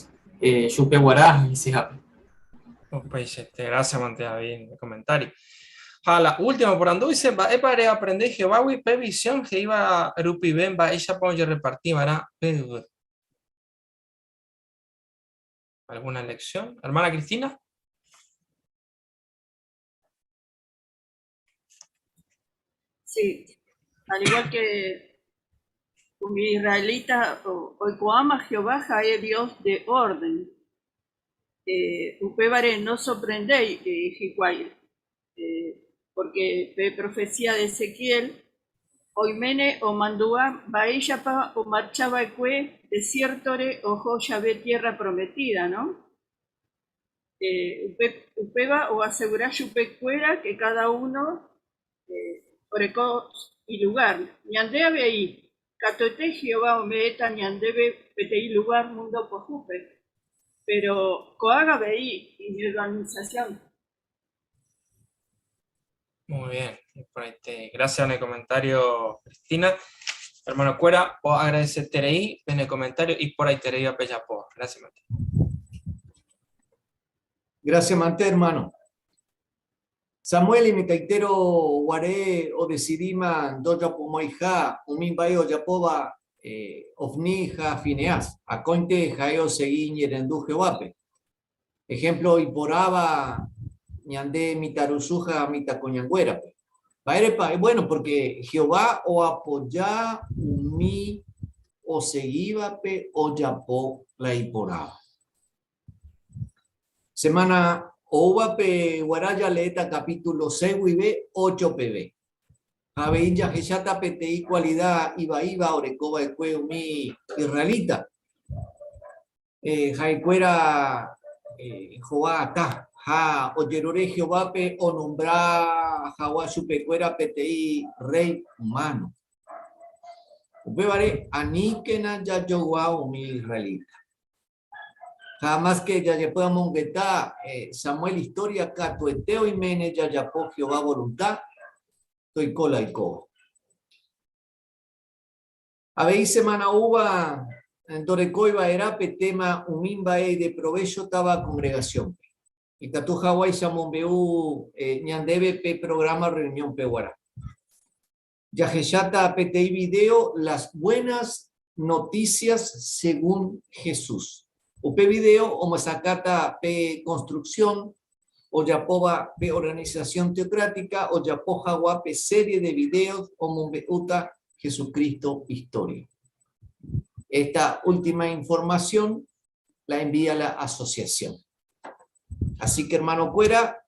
chupe guarã ha hesehápe. Upeichaite, gracias mante David el comentario. Ha la última porandu dice, mba'épa reaprende Jehovágui pe visión he'íva rupive mba'éichapa ojerreparti va'erã pe yvy? ¿Alguna lección? Hermana Cristina. Sí, al igual que umi israelita oikuaáma Jehová ha'e Dios de orden. Eh, upévare nosorprendéi hikuái, eh, porque pe profecía de Ezequiel oiméne omandu'a mba'éichapa omarcha va'ekue desiértore oho jave Tierra Prometida, no? Eh, upe, upéva oasegura chupekuéra que cada uno eh, oreko ilugar. Ñande avei, katuete Jehová ome'ẽta ñandéve peteĩ lugar mundo pojúpe, pero ko'ág̃a avei iñorganización. Muy bien, por ahí te- gracias en el comentario, Cristina. Hermano Cuera, o agradecerei en el comentario y por ahí te a Peyapo. Gracias, Mate. Gracias, Mante, hermano. Samuel imitaitero guare odecidíma ndojapomo'ãiha umi mba'e ojapóva eh, Ofni ha Fineás, akóinte ha'e osegi iñe'ẽrendu Jehovápe. Ejemplo iporãva ñande mitãrusu ha mitãkuñanguérape. Mba'érepa? Eh, bueno, porque Jehová oapoja umi osegívape ojapo la iporãva. Semana oúvape guarã jaleéta capítulo 6 guive 8 peve. Ha avei jahecháta peteĩ kualida ivaíva oreko va'ekue umi israelita. Eh, ha'ekuéra eh, hova atã ha ojerure Jehovápe onombra hag̃ua chupekuéra peteĩ rréi humano. Upévare aníkena jajogua umi israelita. Ha amáske jajepy'amongeta eh, Samuel istória katuete oiméne jajapo Jehová volunta, toiko la oikóva. Avei semana oúva ndorekói va'erã pe téma umi mba'e ideprovéchotava kongregasiónpe. Ikatu haguáicha omombe'u ñandéve pe prográma rreuniónpe guarã. Jahecháta peteĩ vidéo Las buenas noticias según Jesús. Upe vidéo omyesakãta pe konstruksión ojapóva pe organisasión teokrátika ojapo hag̃ua pe série de videos omombe'úta Jesucristo istória. Esta última información la envía la asociación. Así que hermano-kuéra,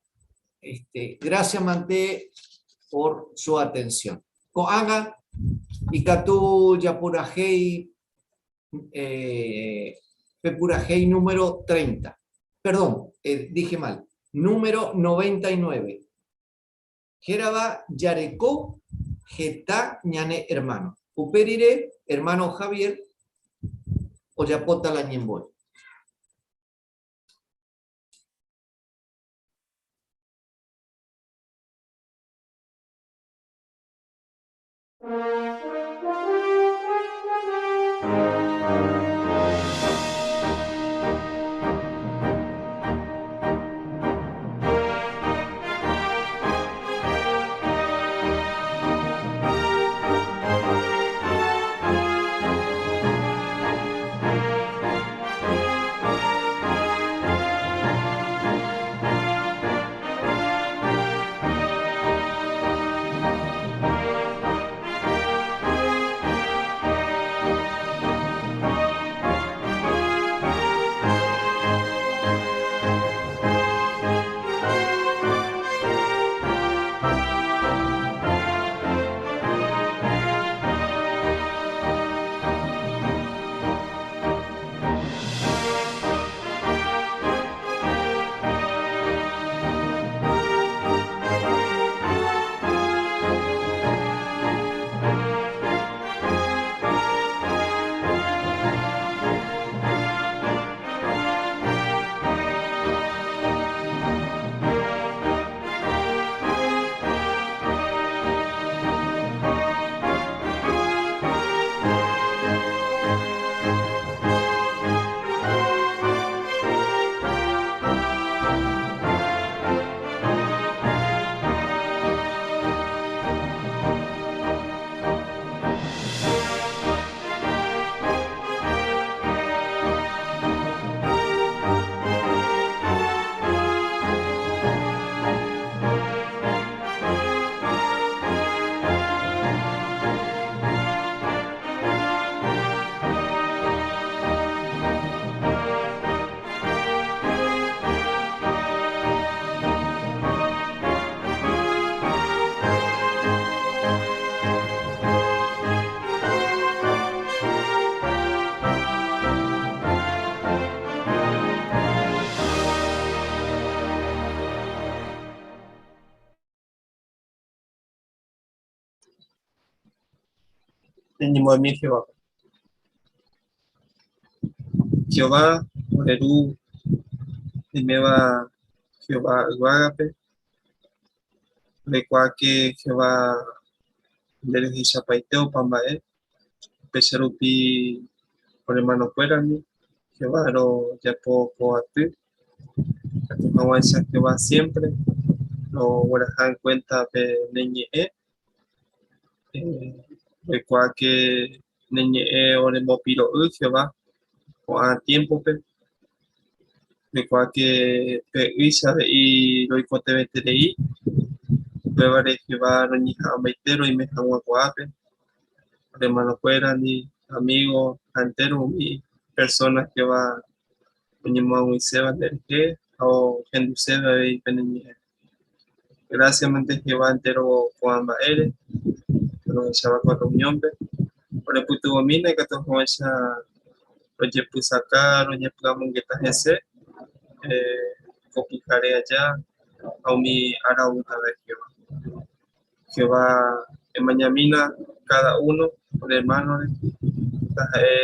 este, gracias mante por su atención. Ko'ág̃a ikatu japurahéi eh, pe purahéi número 30. Perdón, eh, dije mal. Número 99. Hérava jareko heta ñane hermano. Upe rire, hermano Javier ojapóta la ñembo'e. Ñañemo'ãmi Jehovápe. Jehová, ore Ru, oiméva Jehová yvágape, roikuaáke Jehová nde rehechapaite opa mba'e, upéicha rupi ore hermanokuérandi Jehová rojapo ko aty, ikatu hag̃uáicha Jehová siempre rogueraha en cuenta pe ne ñe'ẽ Roikuaáke ne ñe'ẽ orembopiro'y Jehová ko'ã tiémpope. Roikuaáke pe ýicha he'i roikotevẽterei, upévare Jehová roñeha'ãmbaite roime hag̃ua ko'ápe, ore hermanokuérandi, amígo ha entéro umi persóna Jehová oñemoag̃uiséva nderehe ha ohenduséva avei pene ñe'ẽ. Gracias-mante Jehová entéro ko'ã mba'ére, rohecháva ko reunión-pe. Orepytyvõmína ikatu hag̃uáicha rojepysaka, roñepy'amongeta hese ko pyhare aja ha umi ára oútave Jehová. Jehová emañamína káda uno ore hermano-re, taha'e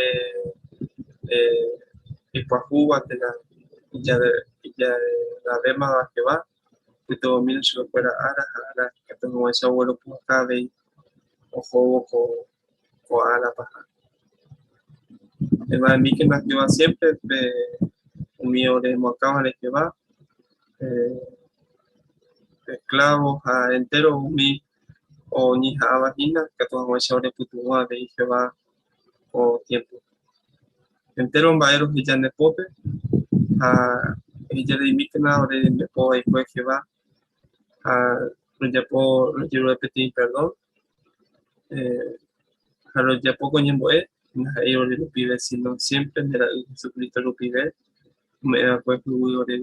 ipyahúva térã ijavevémava Jehová, pytyvõmína chupekuéra ára ha ára ikatu hag̃uáicha ogueropu'aka avei ohóvo ko ára paha. Ema'ẽmíkena Jehová siémpre pe umi oremoakãvare Jehová, esklávo ha entéro umi oñeha'ãva hína ikatu hag̃uáicha orepytyvõ avei Jehová ko tiémpope. Entéro mba'e roheja nde pópe ha ehejareimíkena ore rembiapo vaikue Jehová ha rojapo rojerure peteĩ perdón ha rojapo ko ñembo'e ndaha'éi ore rupive síno siémpre nde Ra'y Jesucristo rupive ome'ẽ va'ekue huguy oréve.